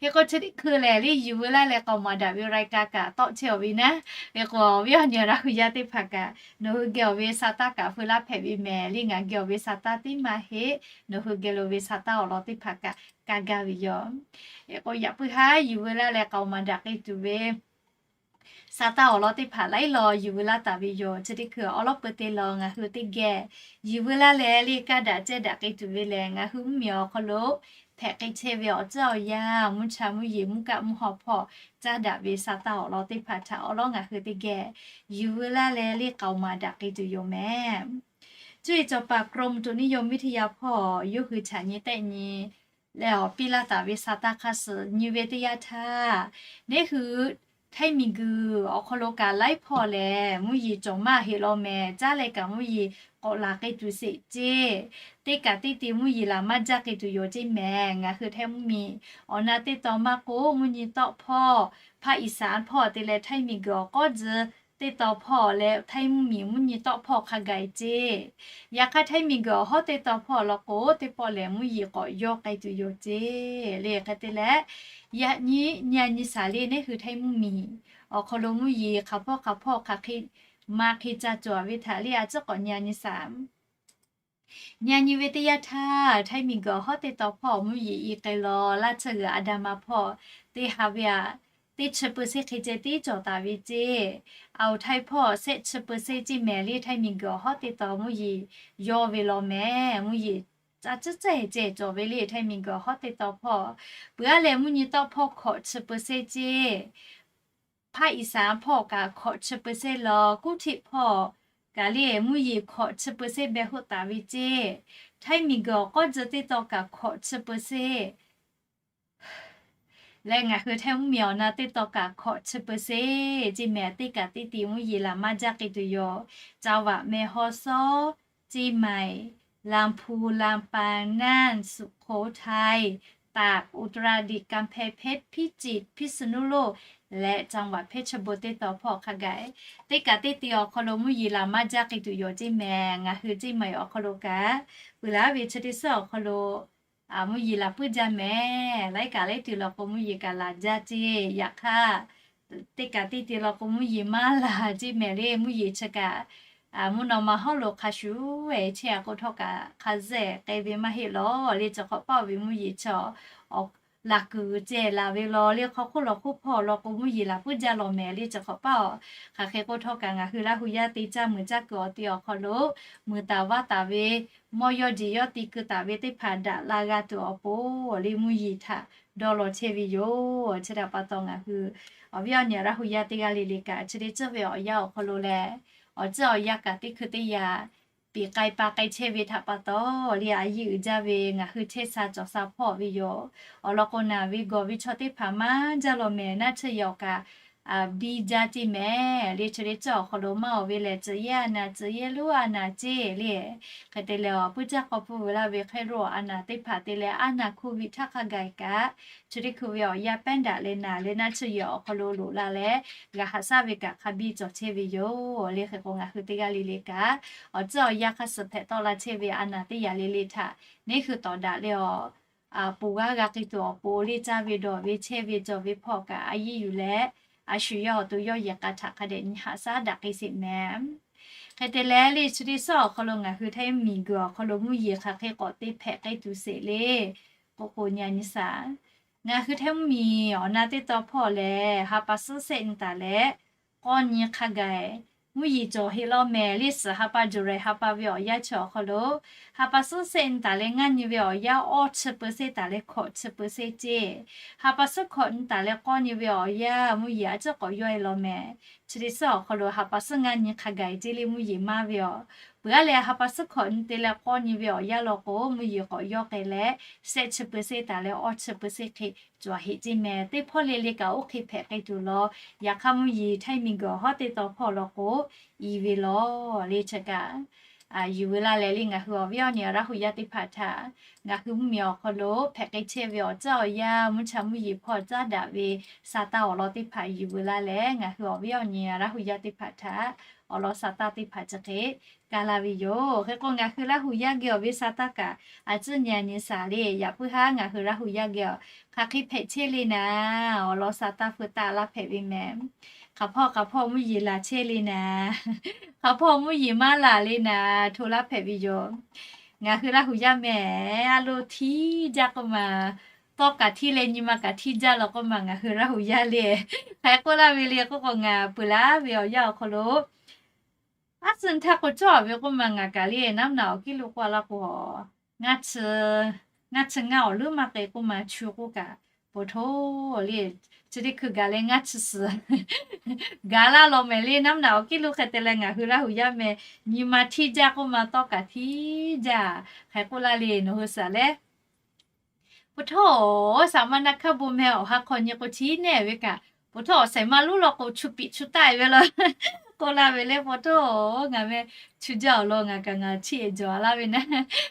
Hk'e k'o, chi teˇ hkui lehˬ le, yuˬ veu laˇ leh k'aoˍ maˍ daꞈ ve รายการ kaꞈ tawˆ chehˇ-aˬ ve naˉ. Hk'e k'o, awˬ viˉ awˬ nyi Laˇ hu yaˇ teˇ hpaˍ kaꞈ nawˬ hui geh awˬ ve sa taˇ kaꞈ feu laˇ hpehꞈ ve mehˍ le. Ngaˬ geh awˬ ve sa taˇ tiˉ maˇ heˆ. Nawˬ hui geh lo ve sa taˇ awˬ lawn teˇ hpaˍ kaꞈ kaˇ gaˇ ve yoˬ. Hk'e k'o, yaꞈ puiˉ haˉ yuˬ veu laˇ leh k'aoˍ maˍ daꞈ k'ai tuˬ ve sa taˇ awˬ lawn teˇ hpaˍ laiˉ law yuˬ veu laˇ taˍ ve yoˬ. Chi teˇ hkui awˬ lawn peuˬ te law ngaˬ hui teˇ geh yuˬ veu laˇ leh le, kaˇ daꞈ cehˇ daꞈ k'ai tuˬ ve lehˬ, ngaˬ hui mvuhˇmiˬ awˬ hk'aw lo hpehꞈ k'ai chehˇ ve awˬ tcuhˉ awˬ yanˇ, mvuhˇ cha mvuhˇ yeˬ mvuhˇ kaˆ mvuhˇ haw hpawˇ caˇ daꞈ ve sa taˇ awˬ lawn teˇ hpaˍ htaꞈ awˬ lawn ngaˬ hui teˇ geh yuˬ veu laˇ leh le k'aoˍ maˍ daꞈ k'ai tuˬ yoˬ mehˍ. Cuˇ yiˍ cawˬ paˍ กรมอุตุนิยมวิทยา hpawˇ yawˇ hui chaꞈ nyi tehˆ nyi leh awˬ piˇ laˇ taˍ ve sa taˇ hk'a suh nyi ve teˇ yanˇ htaˇ, neˇ hui Htaiˇ miˬguiˬ awˬ hk'aw lo kaꞈ laiˉ hpawˇ lehˬ, mvuhˇ yeˬ cawˬ maˇ heˆ law mehˍ. Caˉ leh kaꞈ mvuhˇ yeˬ k'awꞈ laˬ k'ai tuˬ sheˍ ceˇ. Teˇ kaꞈ teˇ te mvuhˇ yeˬ laˬ maˇ jaˇ k'ai tuˬ yoˬ ceˇ mehˍ. Ngaˬ hui Htaiˇ mvuhˇmiˬ awˬ na teˇ taw maˇ k'oˆ, mvuhˇ nyi tawˆ hpawˇ, hpaˇ Iˍsaˍ hpawˇ te leh Htaiˇ miˬguiˬ awˬ k'awˉ tcuh teˇ taw hpawˇ leh Htaiˇ mvuhˇmiˬ mvuhˇ nyi tawˆ hpawˇ hk'a gaˬ ceˇ. Yaꞈ hk'aˇ, Htaiˇ miˬguiˬ awˬ hawˉ teˇ taw hpawˇ law k'o, teˇ pawˆ lehˬ mvuhˇ yeˬ k'awꞈ yawˇ k'ai tuˬ yoˬ ceˇ. Le hk'e te leh, yaꞈ nyi nyi a nyi shaˍ le, neˇ hui Htaiˇ mvuhˇmiˬ awˬ hk'aw lo mvuhˇ yeˬ hk'aˬ hpawˇ hk'aˬ hpawˇ hk'aˬ hk'e ma hk'e ca cawˬ ve htaꞈ le a ciˉ k'awꞈ nyi a nyi shaˍ. Nyi a nyi ve teˇ yanˇ htaˇ, Htaiˇ miˬguiˬ awˬ hawˉ teˇ taw hpawˇ mvuhˇ yeˬ i k'ai law laˇ tsuhˇ g'uiˬ Aˍdanˍ ma hpawˇ teˇ ha ve aꞈ, teˇ chi เปอร์เซ็นต์ hk'e ceh tiˉ cawˬ taˍ ve ceˇ. Aˬ, Htaiˇ hpawˇ shehˆ chi เปอร์เซ็นต์ ceˇ mehˍ le. Htaiˇ miˬguiˬ awˬ hawˉ teˇ taw mvuhˇ yeˬ yawˇ ve law mehˍ. Mvuhˇ yeˬ caˇ ciˉ caˇ heˍ ceh cawˬ ve le Htaiˇ miˬguiˬ awˬ hawˉ teˇ taw hpawˇ. Peuˬ aˉ leh mvuhˇ nyi tawˆ hpawˇ hkawꞈ chi เปอร์เซ็นต์ ceˇ. Hpaˇ Iˍsaˍ hpawˇ kaꞈ hkawꞈ chi เปอร์เซ็นต์ law, Kuˇhtiˆ hpawˇ kaꞈ le mvuhˇ yeˬ hkawꞈ chi เปอร์เซ็นต์ beh hoˆ taˍ ve ceˇ. Htaiˇ miˬguiˬ awˬ k'awˉ tcuh teˇ taw kaꞈ hkawꞈ chi เปอร์เซ็นต์. Leh ngaˬ hui Htaiˇ mvuhˇmiˬ awˬ na teˇ taw kaꞈ hkawꞈ chi เปอร์เซ็นต์ ceˇ mehˍ. Teˇ kaꞈ teˇ ti mvuhˇ yeˬ laˬ maˇ jaˇ k'ai tuˬ yoˬ. จังหวัดแม่ฮ่องสอน, เชียงใหม่, ลำพูน, ลำปาง, น่าน, สุโขทัย, ตาก, อุตรดิตถ์, กำแพงเพชร, พิจิตร, พิษณุโลก leh จังหวัดเพชรบูรณ์ teˇ taw hpawˇ hk'a gaˬ teˇ kaꞈ teˇ ti awˬ hk'aw lo mvuhˇ yeˬ laˬ maˇ jaˇ k'ai tuˬ yoˬ ceˇ mehˍ. Ngaˬ hui ceˇ mehˍ awˬ hk'aw lo kaꞈ, peuˬ laˇ ve chi teˇ suhˉ awˬ hk'aw lo mvuhˇ yeˬ laˬ puiˉ jaˇ mehˍ. Laiˉ kaꞈ laiˉ tuˬ law k'o mvuhˇ yeˬ kaꞈ laˬ jaˇ ceˇ. Yaꞈ hk'aˇ, teˇ kaꞈ teˇ ti law k'o mvuhˇ yeˬ maˇ laˬ ceˇ mehˍ le. Mvuhˇ yeˬ chi kaꞈ mvuhˇ naw ma hawˉ lo hk'a shuˍ e chehˇ a k'o htawˇ kaꞈ hk'a zeˆ k'ai ve maˇ heˆ lawˬ le. Chi hk'awꞈ paˆ ve mvuhˇ yeˬ chi laˬ kuiˬ ceh laˬ ve law le. Hk'aw hk'oˆ lawˬ hk'oˆ hpawˇ law k'o mvuhˇ yeˬ laˬ puiˉ jaˇ law mehˍ le. Chi hk'awꞈ paˆ hk'aˬ hk'e k'o htawˇ kaꞈ ngaˬ hui Laˇ hu yaˇ te caˇ muiˬ caˇ kuiˬ awˬ ti awˬ hk'aw lo muiˬ taˍ vaˇ taˍ ve, mawˇ yawˇ jeˬ yawˇ ti keu taˍ ve teˇ hpaˍ daꞈ la g'a tuˬ awˬ pon le mvuhˇ yeˬ htaꞈ dawˇ law chehˇ ve yoˬ. Chi htaꞈ pa taw ngaˬ hui awˬ viˉ awˬ nyi Laˇ hu yaˇ teˇ g'aˇ le le kaꞈ chi teˇ ceuˬ ve awˬ yanˇ awˬ hk'aw lo lehˬ, awˬ ceuˬ awˬ yanˇ kaꞈ teˇ hkui teˇ yanˇ piˍ k'ai pa k'ai chehˇ ve htaꞈ pa taw le a yiˇ uiˍ jaˇ ve ngaˬ hui chehˇ sha cawˬ sha hpawˇ ve yoˬ. Awˬ lawn k'o naˬ ve gawˬ ve chaw teˇ hpaˍ maˇ jaˇ law mehˍ. Naˆ tsuhˇ yehˬ awˬ kaꞈ biˇ jaˇ ceˇ mehˍ le. Chi teˇ ceuˬ awˬ hk'aw lo maˇ oˬ ve lehˬ, tcuh yehˇ a naˍ, tcuh yehˇ lonˉ a naˍ ceˇ le. Hk'e te leh awˬ puiˉ caˇ k'aw pfuhˇ ve laˇ ve hk'e ro a naˍ teˇ hpaˍ te leh a naˍ hk'oˆ viˆ htaˇ hk'a gaˬ kaꞈ, chi teˇ hkui ve awˬ yanˇ pehˉ daꞈ leh naˬ leh naˆ tsuhˇ yehˬ awˬ hk'aw lo loꞈ la leh g'a haꞈ shaˉ ve kaꞈ hk'a biˇ cawˬ chehˇ ve yoˬ le. Hk'e k'o ngaˬ hui teˇ g'aˇ le le kaꞈ awˬ ceuˬ awˬ yanˇ hk'a suhˍ hpehꞈ tawˆ la chehˇ ve a naˍ teˇ yanˇ le le htaꞈ neˇ hui tawˍ daꞈ leh awˬ ponˬ g'aˇ g'a k'ai tuˬ awˬ pon le caˇ ve dawˬ ve chehˇ ve cawˬ ve hpawˇ kaꞈ a yiˇ yuˬ leh, a shu yawˇ awˬ to yawˇ yehˬ k'a htaꞈ hk'a dehꞈ nyi haꞈ shaˉ daꞈ k'ai sheˍ mehˍ. Hk'e te leh le chi teˇ suhˉ awˬ hk'aw lo ngaˬ hui Htaiˇ mvuhˇmiˬ guiˬ awˬ hk'aw lo mvuhˇ yeˬ hk'aˬ hk'e k'awꞈ te hpehꞈ k'ai tuˬ sheˍ le k'oˆ k'o nyi a nyi shaˍ. Ngaˬ hui Htaiˇ mvuhˇmiˬ awˬ na teˇ taw hpawˇ lehˬ, ha pa suhˉ shehˆ nyi taˍ leh k'awˇ nyi hk'a gaˬ mvuhˇ yeˬ cawˬ heˆ law mehˍ le. Suhˍ ha pa July ha pa ve awˬ yanˇ chi awˬ hk'aw lo ha pa suhˉ shehˆ nyi taˍ leh ngaˇ nyi ve awˬ yanˇ awˇ chi เปอร์เซ็นต์ taˍ leh hkawꞈ chi เปอร์เซ็นต์ ceˇ. Ha pa suhˉ hkawꞈ nyi taˍ leh k'awˇ nyi ve awˬ yanˇ mvuhˇ yeˬ a ciˉ k'awꞈ yawˇ e law mehˍ. Chi teˇ suhˉ awˬ hk'aw lo ha pa suhˉ ngaˇ nyi hk'a gaˬ ceˇ le mvuhˇ yeˬ maˇ ve awˬ. Peuˬ aˉ leh ha pa suhˉ hkawꞈ nyi te leh k'awˇ nyi ve awˬ yanˇ law k'o mvuhˇ yeˬ k'awꞈ yawˇ k'ai leh shehˆ chi เปอร์เซ็นต์ taˍ leh awˇ chi เปอร์เซ็นต์ hk'e cawˬ heˆ ceˇ mehˍ. Teˇ hpawˇ le le kaꞈ oˇ hk'e hpehꞈ k'ai tuˬ law. Yaꞈ hk'aˇ mvuhˇ yeˬ Htaiˇ miˬ guiˬ awˬ hawˉ teˇ taw hpawˇ law k'o i ve law le chi kaꞈ yuˬ ve laˇ leh le ngaˬ hui awˬ viˉ awˬ nyi Laˇ hu yaˇ teˇ hpaˍ htaꞈ ngaˬ hui mvuhˇmiˬ awˬ hk'aw lo hpehꞈ k'ai chehˇ ve awˬ ceuˬ awˬ yanˇ mvuhˇ cha mvuhˇ yeˬ hpawˇ caˉ daꞈ ve sa taˇ awˬ lawn teˇ hpaˍ yuˬ ve laˇ leh ngaˬ hui awˬ viˉ awˬ nyi Laˇ hu yaˇ teˇ hpaˍ htaꞈ awˬ lawn sa taˇ teˇ hpaˍ chi hk'e kaˇ laˇ ve yoˬ. Hk'e k'o ngaˬ hui Laˇ hu yaˇ geh awˬ ve sa taˇ kaꞈ a ciˉ nyi a nyi shaˍ le. Yaꞈ puiˉ haˉ ngaˬ hui Laˇ hu yaˇ geh awˬ hk'aˬ hk'e hpehꞈ chehˇ le naˍ, awˬ lawn sa taˇ hpu taˆ laˇ hpehꞈ ve mehˍ. Hk'aˬ hpawˇ hk'aˬ hpawˇ mvuhˇ yeˬ laˬ chehˇ le naˍ, hk'aˬ hpawˇ mvuhˇ yeˬ maˇ laˬ le naˍ hto laˇ hpehꞈ ve yoˬ. Ngaˬ hui Laˇ hu yaˇ mehˍ a lo htiˇ jaˇ k'oˆ ma, tawˇ kaꞈ htiˇ leh nyi ma kaꞈ htiˇ jaˇ law k'oˆ ma ngaˬ hui Laˇ hu yaˇ le. Hk'aˬ hk'e k'oˆ laˇ ve le k'oˆ k'o ngaˬ peuˬ laˇ ve awˬ yanˇ awˬ hk'aw lo aˉ suh htaˇ k'o cawˇ ve k'oˆ ma ngaˬ kaꞈ le naˉ naꞈ awˬ kiˉ lo k'oˆ laˇ k'o, ngaˇ chi ngaˇ awˬ leuˉ maˇ k'ai k'oˆ ma chu k'oˆ kaꞈ, po htoˇ le, chi teˇ hkui gaˬ leh ngaˇ chi suhˍ gaˬ laˇ law mehˍ le. Naˉ naꞈ awˬ kiˉ lo hk'e te leh ngaˬ hui Laˇ hu yaˇ mehˍ nyi ma htiˇ jaˇ k'oˆ ma tawˇ kaꞈ htiˇ jaˇ. Hk'aˬ hk'e k'oˆ laˇ le nawˬ hui suhˍ leh, po htoˇ, saˍ ma na hkaˇ bon meh awˬ ha hk'aw nyi k'o htiˇ nehˆ ve kaꞈ, po htoˇ awˬ shehˍ ma lonˉ law k'o chu piꞈ chu taˆ e ve law k'oˆ laˇ ve le. Po htoˇ, ngaˬ meh chu jaˇ awˬ lawn ngaˬ kaꞈ ngaˬ chiˇ e jawˬ laˇ ve naˉ.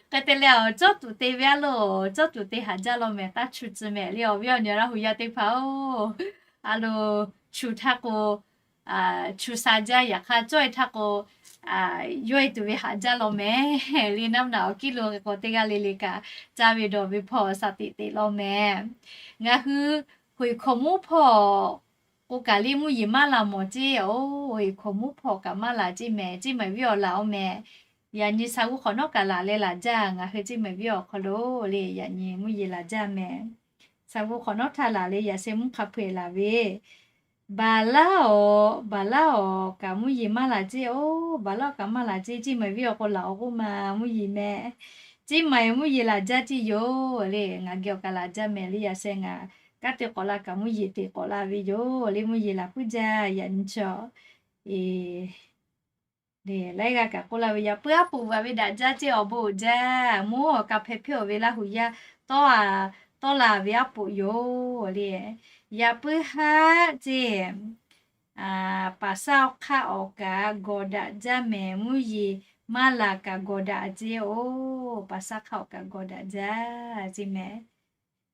Hk'e te leh awˬ cawˇ tuˬ te ve a lo, cawˇ tuˬ te haꞈ jaˇ law mehˍ taˇ chu tcuh mehˍ le awˬ viˉ awˬ nyi Laˇ hu yaˇ teˇ hpaˍ-oˬ, a lo chu htaˇ k'o chu sha jaˇ, yaꞈ hk'aˇ cawˇ e htaˇ k'o yawˇ e tuˬ ve haꞈ jaˇ law mehˍ le. Naˉ naꞈ awˬ kiˉ lo k'o teˇ g'aˇ le le kaꞈ caˇ ve dawˬ ve hpawˇ shaˍ teꞈ teꞈ law mehˍ. Ngaˬ hui hoꞈ hkawꞈ mvuhˇ hpawˇ k'o kaꞈ le mvuhˇ yeˬ maˇ laˬ mawˬ ceˇ. Oˬ, hoꞈ hkawꞈ mvuhˇ hpawˇ kaꞈ maˇ laˬ ceˇ mehˍ. Ceˇ mehˍ viˉ awˬ laˬ-oˬ mehˍ. Yaꞈ nyi sha g'uˇ hk'awꞈ nawˉ kaꞈ laˬ leh laˬ jaˇ. Ngaˬ hui ceˇ mehˍ viˉ awˬ hk'aw lo le yaꞈ nyi mvuhˇ yeˬ laˬ jaˇ mehˍ. Sha g'uˇ hk'awꞈ nawˉ htaˇ laˬ leh yaꞈ sheh mvuhˇ hk'a peu-eˬ laˬ ve, baˬ laˇ awˬ, baˬ laˇ awˬ kaꞈ mvuhˇ yeˬ maˇ laˬ ceˇ. Oˬ, baˬ laˇ awˬ kaꞈ maˇ laˬ ceˇ. Ceˇ mehˍ viˉ awˬ k'o laˬ awˬ k'oˆ ma mvuhˇ yeˬ mehˍ. Ceˇ mehˍ mvuhˇ yeˬ laˬ jaˇ ceˇ yoˬ le. Ngaˬ geh awˬ kaꞈ laˬ jaˇ mehˍ le. Yaꞈ sheh ngaˬ kanˉ te k'awꞈ la kaꞈ mvuhˇ yeˬ te k'awꞈ la ve yoˬ le. Mvuhˇ yeˬ laˬ puiˉ jaˇ yaꞈ nyi chaw laiˉ g'aˇ kaꞈ k'oˆ laˇ ve yaꞈ puiˉ aˉ poꞈ vaˬ ve daꞈ jaˇ ceˇ awˬ bon uiˍ jaˇ. Mvuhˇ awˬ ka hpehˇ hpehˇ awˬ ve Laˇ hu yaˇ tawˇ a tawˆ la ve aˉ poꞈ yoˬ le. Yaꞈ puiˉ haˉ ceˇ, paˍ saˉ hk'aˆ awˬ kaꞈ gawˬ daꞈ jaˇ mehˍ, mvuhˇ yeˬ maˇ laˬ kaꞈ gawˬ daꞈ ceˇ oˬ. Paˍ saˉ hk'aˆ awˬ kaꞈ gawˬ daꞈ jaˇ ceˇ mehˍ.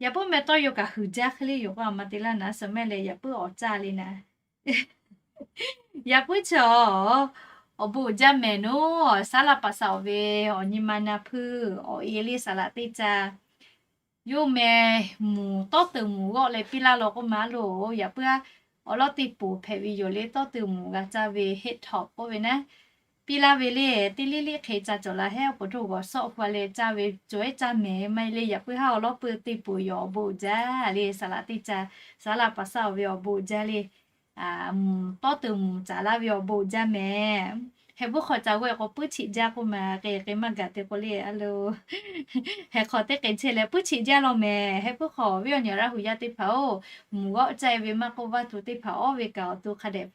Yaꞈ puiˉ meh tawˇ yaw kaꞈ huiˍ jaˇ hk'e le yoˬ k'o, a ma te laˇ naˍ suhˍ mehˆ leh yaꞈ puiˉ awˬ caˇ le naˍ. Yaꞈ puiˉ chi awˬ bon uiˍ jaˇ mehˍ noˬ, saˉ laˇ paˍ saˍ awˬ ve awˬ nyi ma na hpuiˇ awˬ e le saˍ laꞈ teˇ caˇ yoˬ mehˍ. Mvuhˬ tawˇ tuˬ mvuhˬ g'awˆ leh piˇ laˇ law k'oˆ ma loˬ. Yaꞈ puiˉ a, awˬ lawˉ teˇ poˬ hpehꞈ ve yoˬ le, tawˇ tuˬ mvuhˬ g'a caˇ ve heˆ htawꞈ k'oˆ ve naˉ, piˇ laˇ ve le, teˇ liˇ liˇ hk'e ca cawˬ la hehˉ awˬ pon htaˇ g'awˬ sawˆ hk'aw leh caˇ ve cawˬ ehˉ caˇ mehˍ maˇ heˆ le. Yaꞈ puiˉ haˉ awˬ lawˉ pui teˇ poˬ yoˬ awˬ bon uiˍ jaˇ le, saˍ laꞈ teˇ caˇ, saˉ laˇ paˍ saˉ awˬ ve awˬ bon uiˍ jaˇ le. Mvuhˬ tawˇ tuˬ mvuhˬ caˍ laˇ ve awˬ bon uiˍ jaˇ mehˍ. Heh puiˉ hk'aw ca g'awˆ k'o puiˉ cheꞈ jaˇ k'oˆ ma, k'e k'e maˇ gaˬ te k'o le a lo. Heh hk'aw teˇ k'e chehˇ leh puiˉ cheꞈ jaˇ law mehˍ. Heh puiˉ hk'aw viˉ awˬ nyi Laˇ huˍ yaˇ teˇ hpaˍ-oˬ, mvuhˬ g'awˆ caˇ e ve maˇ k'oˆ, vaˇ tuˬ teˇ hpaˍ awˇ ve kaꞈ awˬ to hk'a dehꞈ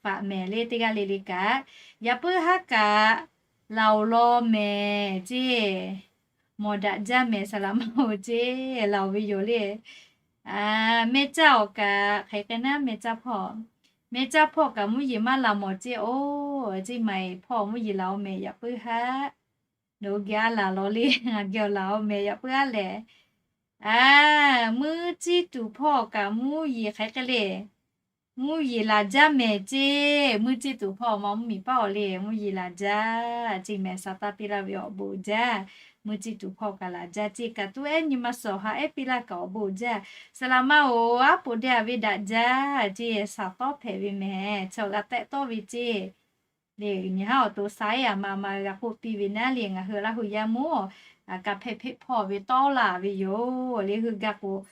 faꞈ mehˍ le teˇ g'aˇ le le kaꞈ. Yaꞈ puiˉ haˉ kaꞈ laˬ oˬ law mehˍ ceˇ. Mawˬ daꞈ jaˇ mehˍ, saˍ laꞈ maˇ oˬ ceˇ, laˬ oˬ ve yoˬ le. Meh caˇ awˬ kaꞈ hk'e k'e naˉ, meh caˇ hpawˇ, meh caˇ hpawˇ kaꞈ mvuhˇ yeˬ maˇ laˬ mawˬ ceˇ oˬ. Ceˇ maˍ e hpawˇ mvuhˇ yeˬ laˬ oˬ mehˍ yaꞈ puiˉ haˉ. Nawˬ hui geh a laˬ law le, a geh awˬ laˬ oˬ mehˍ yaꞈ puiˉ haˉ lehˬ. Muˇ ciˇ tuˬ hpawˇ kaꞈ mvuhˇ yeˬ hk'e k'e le. Mvuhˇ yeˬ laˬ jaˇ mehˍ ceˇ. Muˇ ciˇ tuˬ hpawˇ ma mvuhˇ miˬ paˉ awˬ le mvuhˇ yeˬ laˬ jaˇ ceˇ mehˍ. Saˍ taˇ piˇ laˇ ve awˬ bon jaˇ. Muˇ ciˇ tuˬ hpawˇ kaꞈ laˬ jaˇ ceˇ. Kaꞈ tuˉ ehˉ nyi ma suhˍ haꞈ ehˉ piˇ laˇ kaꞈ awˬ bon jaˇ. Saˍ laꞈ maˇ oˬ, aˉ poꞈ deh a ve daꞈ jaˇ ceˇ. Saˍ tawˇ hpehꞈ ve mehˍ, chaw g'a tehˆ tawˇ ve ceˇ. Le nyi haˉ awˬ to saiˉ a ma ma g'a k'oˆ piˇ ve naˉ le, ngaˬ hui Laˇ huˍ yaˇ mawˇ, ka hpehˇ hpeˆ hpawˇ ve tawˆ la ve yoˬ. Le hui ga k'o,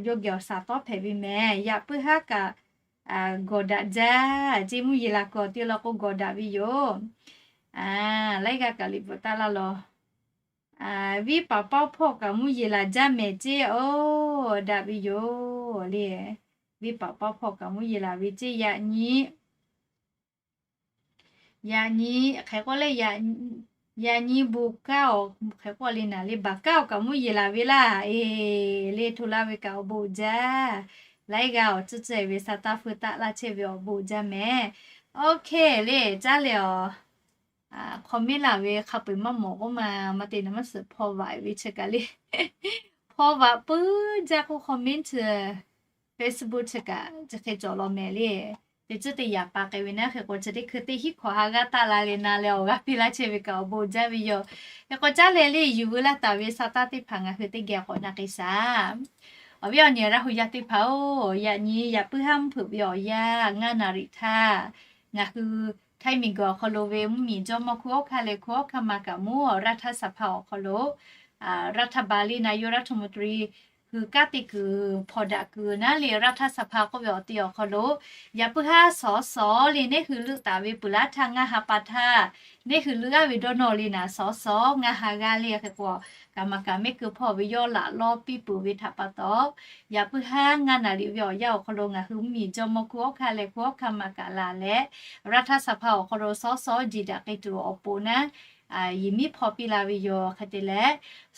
yawˇ geh awˬ saˍ tawˇ hpehꞈ ve mehˍ. Yaꞈ puiˉ haˉ kaꞈ gawˬ daꞈ jaˇ ceˇ. Mvuhˇ yeˬ laˬ kuiˬ awˬ te law k'o gawˬ daꞈ ve yoˬ. Laiˉ g'aˇ kaꞈ liꞈ bvuhꞈ taˍ laˇ law. Viˉ paˍ pawˇ hpawˇ kaꞈ mvuhˇ yeˬ laˬ jaˇ mehˍ ceˇ oˬ, daꞈ ve yoˬ le. Viˉ paˍ pawˇ hpawˇ kaꞈ mvuhˇ yeˬ laˬ ve ceˇ. Yaꞈ nyi, yaꞈ nyi hk'e k'oˆ le, yaꞈ nyi bon kaˇ awˬ hk'e k'oˆ le naˍ le, baˬ kaˇ awˬ kaꞈ mvuhˇ yeˬ laˬ ve laˇ e. Le hto laˇ ve kaꞈ awˬ bon jaˇ. Laiˉ g'aˇ awˬ tcuhˇ tcuhˇ e ve Saˍ taˇ feu taˆ laˇ chehˇ ve awˬ bon jaˇ mehˍ. Okay le, caˉ leh awˬ comment laˬ ve hk'a peu-eˬ maˇ mawˬ k'oˆ ma, ma te naˍ maˇ suhˍ hpaw vaꞈ ve chi kaꞈ le. Hpaw vaꞈ puiˉ jaˇ k'oˆ comment Facebook chi kaꞈ chi hk'e cawˬ law mehˍ le. Teˇ ceuˬ teˇ yaꞈ pa k'ai ve naˉ hk'e k'o, chi teˇ hkui teˇ hinˉ hkawꞈ ha g'aˇ taˆ la leh na leh awˬ g'aˇ piˇ laˇ chehˇ ve kaꞈ awˬ bon jaˇ ve yoˬ. Hk'e k'o caˉ leh le yuˬ veu laˇ taˍ ve Saˍ taˇ teˇ hpaˍ ngaˬ hui teˇ geh k'awꞈ na k'ai shaˍ. Awˬ viˉ awˬ nyi Laˇ huˍ yaˇ teˇ hpaˍ-oˬ, yaꞈ nyi yaꞈ puiˉ haˉ mvuhˇ hpeuꞈ ve awˬ yanˇ ngaˇ naˍ riˍ htaˇ, ngaˬ hui Htaiˇ miˬguiˬ awˬ hk'aw lo ve mvuhˇmiˬ jawˇmawˇ hkui awˉ hkanˇ leh hkui awˉ hkanˇ ma kaꞈ mawˇ รัฐสภา awˬ hk'aw lo รัฐบาล le นายกรัฐมนตรี hui kanˉ te kuiˬ hpawnˬ daꞈ kuiˬ naˉ le รัฐสภา k'oˆ ve awˬ ti awˬ hk'aw lo yaꞈ puiˉ haˉ สส le neˇ hui leuˆ taˍ ve peuˬ laˇ htaˇ ngaˇ ha pa htaˇ, neˇ hui leuˆ g'aˇ ve dawˇ nawˇ le naˍ สส ngaˇ ha g'aˇ le hk'e k'o, kaꞈ maˍ kaꞈ mehˆ keu hpawˇ ve yawˇ laꞈ lawˇ piˇ peuˬ ve htaꞈ pa taw, yaꞈ puiˉ haˉ ngaˇ naˍ riˍ ve awˬ yanˇ awˬ hk'aw lo ngaˬ hui mvuhˇmiˬ jawˇmawˇ hkui awˉ hkanˇ leh hkui awˉ hkanˇ ma kaꞈ laˬ leh รัฐสภา awˬ hk'aw lo สส jiˬ daꞈ k'ai tuˬ awˬ pon naˉ, yehˬ miˉ hpaw piˇ la ve yoˬ. Hk'e te leh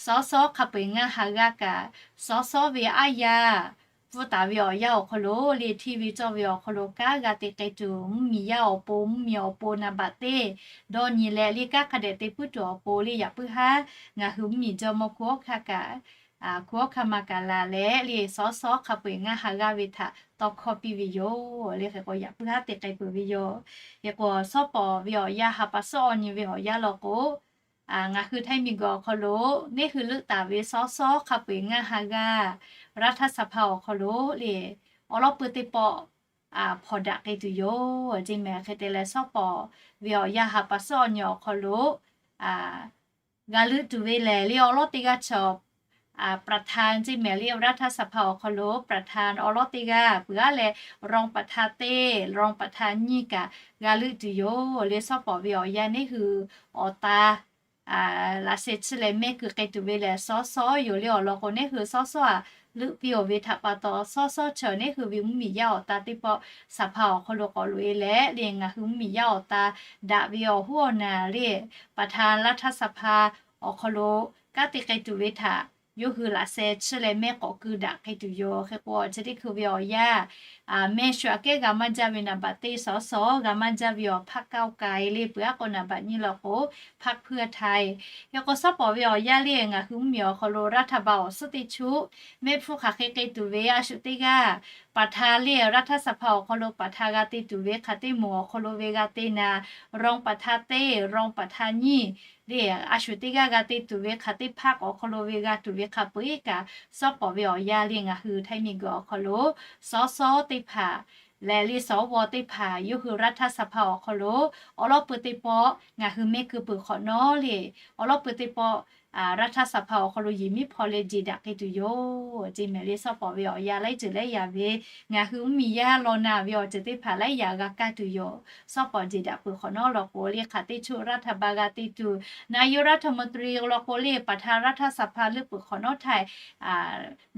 สส hk'a peu-eˬ ngaˇ ha g'aˇ kaꞈ สส ve aˉ yaˇ pfuhˇ taˍ ve awˬ yanˇ awˬ hk'aw lo le hteˇ ve cawˇ ve awˬ hk'aw lo kanˉ g'a te k'ai tuˬ mvuhˇmiˬ yaˇ awˬ pon mvuhˇmiˬ awˬ pon naˍ baꞈ teˇ dawˇ nyi leh le kanˉ hk'a dehꞈ te puiˉ tuˬ awˬ pon le yaꞈ puiˉ haˉ ngaˬ hui mvuhˇmiˬ jawˇmawˇ hkui awˉ hkanˇ kaꞈ hkui awˉ hkanˇ ma kaꞈ laˬ leh le สส hk'a peu-eˬ ngaˇ ha g'aˇ ve htaꞈ tawˇ hkawˇ piˇ ve yoˬ le. Hk'e k'o yaꞈ puiˉ haˉ te k'ai peuˬ ve yoˬ. Hk'e k'o shawˉ pawˍ ve awˬ yanˇ ha pa suhˉ awˬ nyi ve awˬ yanˇ law k'o, ngaˬ hui Htaiˇ miˬguiˬ awˬ hk'aw lo neˇ hui leuˆ taˍ ve สส hk'a peu-eˬ ngaˇ ha g'aˇ รัฐสภา awˬ hk'aw lo le awˬ lawn pui teˇ pawˆ hpawnˬ daꞈ k'ai tuˬ yoˬ. Ceˇ mehˍ hk'e te leh shawˉ pawˍ ve awˬ yanˇ ha pa suhˉ awˬ nyi awˬ hk'aw lo g'a leuˆ tuˬ ve lehˬ le awˬ lawn teˇ g'aˇ chaw ประธาน ceˇ mehˍ le รัฐสภา awˬ hk'aw lo ประธาน awˬ lawn teˇ g'aˇ peuˬ aˉ leh รองประธาน teˇ รองประธาน nyiˇ kaꞈ g'a leuˆ tuˬ yoˬ le. Shawˉ pawˍ ve awˬ yanˇ neˇ hui awˬ ta laꞈ sheh chi leh mehˆ keu k'ai tuˬ ve lehˬ สส yoˬ le. Awˬ lawn k'o neˇ hui สส aꞈ leuˆ piˇ-oˬ ve htaꞈ pa taw สส chaw neˇ hui ve mvuhˇmiˬ yaˇ awˬ ta teˇ pawˆ สภา awˬ hk'aw lo k'awꞈ loꞈ-e leh le ngaˬ hui mvuhˇmiˬ yaˇ awˬ ta daꞈ ve awˬ hoˉ awˬ naˬ le ประธาน รัฐสภา awˬ hk'aw lo kanˉ te k'ai tuˬ ve htaꞈ yawˇ hui laꞈ sheh chiˇ leh mehˆ k'awꞈ keu daꞈ k'ai tuˬ yoˬ. Hk'e k'o, chi teˇ hkui ve awˬ yanˇ, mehˆ shu aꞈ kehˉ g'a maˇ jaˇ ve naˍ baꞈ teˇ shawˉ shawˉ g'a maˇ jaˇ ve awˬ hpaˆ kaoˇ k'ai le peuˬ aˉ k'o, naˍ baꞈ nyiˇ law k'o, พรรคเพื่อไทย. Hk'e k'o, shawˉ pawˍ ve awˬ yanˇ le ngaˬ hui mvuhˇmiˬ awˬ hk'aw lo รัฐบาล awˬ suhˉ teˇ chuˆ mehˆ hpfuhˇ hk'aˬ hk'e k'ai tuˬ ve a shu teˇ g'aˇ ประธาน le รัฐสภา awˬ hk'aw lo ประธาน g'a te tuˬ ve hk'aˬ teˇ moˍ awˬ hk'aw lo ve g'a te naˍ, รองประธาน teˇ รองประธาน nyiˇ le a shu teˇ g'aˇ g'a te tuˬ ve hk'aˬ teˇ พรรค awˬ hk'aw lo ve g'a tuˬ ve hk'a peu-eˬ kaꞈ, shawˉ pawˍ ve awˬ yanˇ le ngaˬ hui ไทย miˬguiˬ awˬ hk'aw lo สส teˇ hpaˍ leh le สว teˇ hpaˍ yawˇ hui รัฐสภา awˬ hk'aw lo awˬ lawn peuˬ teˇ pawˆ ngaˬ hui mehˆ keu peuˬ hk'awꞈ nawˉ le, awˬ lawn peuˬ teˇ pawˆ รัฐสภา awˬ hk'aw lo yehˬ miˉ hpaw leh jeˬ daꞈ k'ai tuˬ yoˬ. Ceˇ mehˍ le shawˉ pawˍ ve awˬ yanˇ laiˉ ceuˬ laiˉ yaꞈ ve ngaˬ hui mvuhˇmiˬ yaˇ law na ve awˬ ceuˬ teˇ hpaˍ laiˉ yaꞈ g'a kaˇ tuˬ yoˬ. Shawˉ pawˍ jeˬ daꞈ peuˬ hk'awꞈ nawˉ law k'o le hk'aˬ teˇ chuˆ รัฐบาล g'a te tuˬ, นายกรัฐมนตรี law k'o le ประธานรัฐสภา leuˆ peuˬ hk'awꞈ nawˉ htaˇ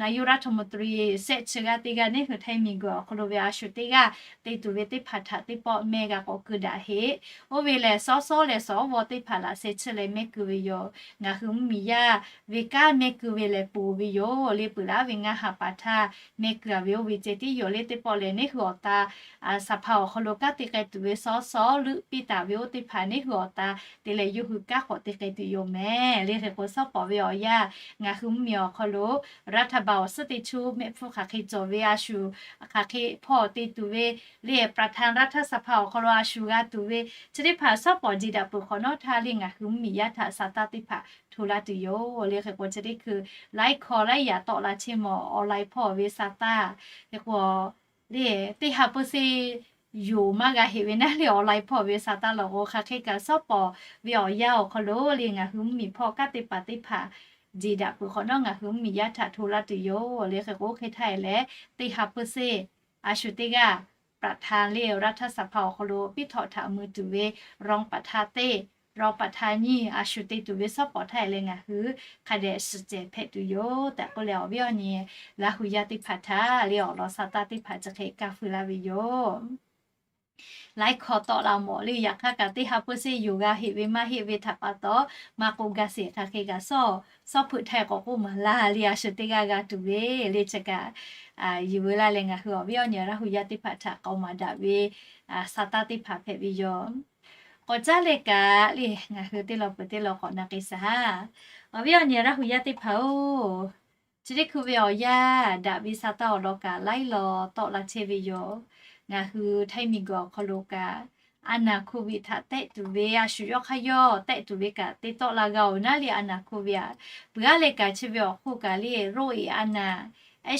นายกรัฐมนตรี shehˆ chi g'aˇ teˇ g'aˇ neˇ hui ไทย miˬguiˬ awˬ hk'aw lo ve a shu teˇ g'aˇ te tuˬ ve teˇ hpaˍ htaꞈ teˇ pawˆ mehˆ g'a k'awꞈ keu daꞈ heˆ. Oˇ ve lehˬ, shawˉ shawˉ leh สว teˇ hpaˍ laꞈ sheh chiˇ leh mehˆ keu ve yoˬ. Ngaˬ hui mvuhˇmiˬ yaˇ ve kanˉ mehˆ keu ve lehˬ ponˬ ve yoˬ le peuˬ laˇ ve ngaˇ ha pa htaˇ mehˆ keu a ve oˇ ve ceh tiˉ yoˬ le. Teˇ pawˆ lehˬ neˇ hui awˬ ta สภา awˬ hk'aw lo kanˉ te k'ai tuˬ ve shawˉ shawˉ leuˆ piˇ taˍ ve oˇ teˇ hpaˍ neˇ hui awˬ ta te leh yawˇ hui kanˉ k'awꞈ te k'ai tuˬ yoˬ mehˍ le. Hk'e k'o, shawˉ pawˍ ve awˬ yanˇ ngaˬ hui mvuhˇmiˬ awˬ hk'aw lo รัฐบาล awˬ suhˉ teˇ chuˆ mehˆ hpfuhˇ hk'aˬ hk'e cawˬ ve a shu hk'aˬ hk'e hpawˇ te tuˬ ve le ประธานรัฐสภา awˬ hk'aw lo a shu g'a tuˬ ve chi teˇ hpaˍ shawˉ pawˍ jeˬ daꞈ peuˬ hk'awꞈ nawˉ htaˇ le ngaˬ hui mvuhˇmiˬ yaˇ htaꞈ sa taˇ teˇ hpaˍ hto laˇ tuˬ yoˬ le. Hk'e k'o, chi teˇ hkui laiˉ hkawˇ laiˉ yaꞈ tawˆ la chehˇ mawˬ awˬ lai hpawˇ ve sa taˇ. Hk'e k'o, le teˇ ha เปอร์เซ็นต์ yoˬ maˇ g'a heꞈ ve naˉ le awˬ lai hpawˇ ve sa taˇ law k'o, hk'aˬ hk'e kaꞈ shawˉ pawˍ ve awˬ yanˇ awˬ hk'aw lo le ngaˬ hui mvuhˇmiˬ hpawˇ kanˉ teˇ hpaˍ teˇ hpaˍ jeˬ daꞈ peuˬ hk'awꞈ nawˉ ngaˬ hui mvuhˇmiˬ yaˇ htaꞈ hto laˇ tuˬ yoˬ le. Hk'e k'o, oˇ hk'e htaˇ e leh teˇ ha เปอร์เซ็นต์ a shu teˇ g'aˇ ประธาน le รัฐสภา awˬ hk'aw lo piˇ htawꞈ htaꞈ mui tuˬ ve รองประธาน teˇ รองประธาน nyiˇ a shu te tuˬ ve shawˉ pawˍ htaˇ e leh ngaˬ hui hk'a dehꞈ shiˍ cehˬ hpehꞈ tuˬ yoˬ tehꞈ k'oˆ leh, awˬ viˉ awˬ nyi Laˇ hu yaˇ teˇ hpaˍ htaꞈ le awˬ lawn sa taˇ teˇ hpaˍ chi hk'e kaˇ feu laˇ ve yoˬ. Laiˉ hkawˇ tawˆ la mawˬ le. Yaꞈ hk'aˇ kaꞈ teˇ ha เปอร์เซ็นต์ yoˬ g'a heꞈ ve maˇ heˆ ve htaꞈ pa taw, maˇ k'oˆ gaˇ sheˍ hk'aˬ hk'e kaꞈ shawˉ, shawˉ hpeuꞈ htaˇ k'awꞈ k'oˆ maˍ laˇ le a shu teˇ g'aˇ g'a tuˬ ve le chi kaꞈ yuˬ veu laˇ leh ngaˬ hui awˬ viˉ awˬ nyi Laˇ hu yaˇ teˇ hpaˍ htaꞈ k'awꞈ maˍ daꞈ ve sa taˇ teˇ hpaˍ hpehꞈ ve yoˬ. K'awꞈ caˉ leh kaꞈ le ngaˬ hui teˇ law peuˬ teˇ law k'awꞈ na k'ai shaˍ. Awˬ viˉ awˬ nyi Laˇ hu yaˇ teˇ hpaˍ-oˬ, chi teˇ hkui ve awˬ yanˇ daꞈ ve sa taˇ awˬ lawn kaꞈ laiˉ law tawˆ la chehˇ ve yoˬ. Ngaˬ hui ไทย miˬguiˬ awˬ hk'aw lo kaꞈ, a naˍ โควิด htaꞈ tehˆ tuˬ ve a shu yawˇ hk'aˇ yawˇ tehˆ tuˬ ve kaꞈ te tawˆ la g'a-oˬ naˉ le a naˍ โควิด aꞈ. Peuˬ aˉ leh kaꞈ chi ve awˬ hk'oˆ kaꞈ le โรคเอดส์ a naˍ,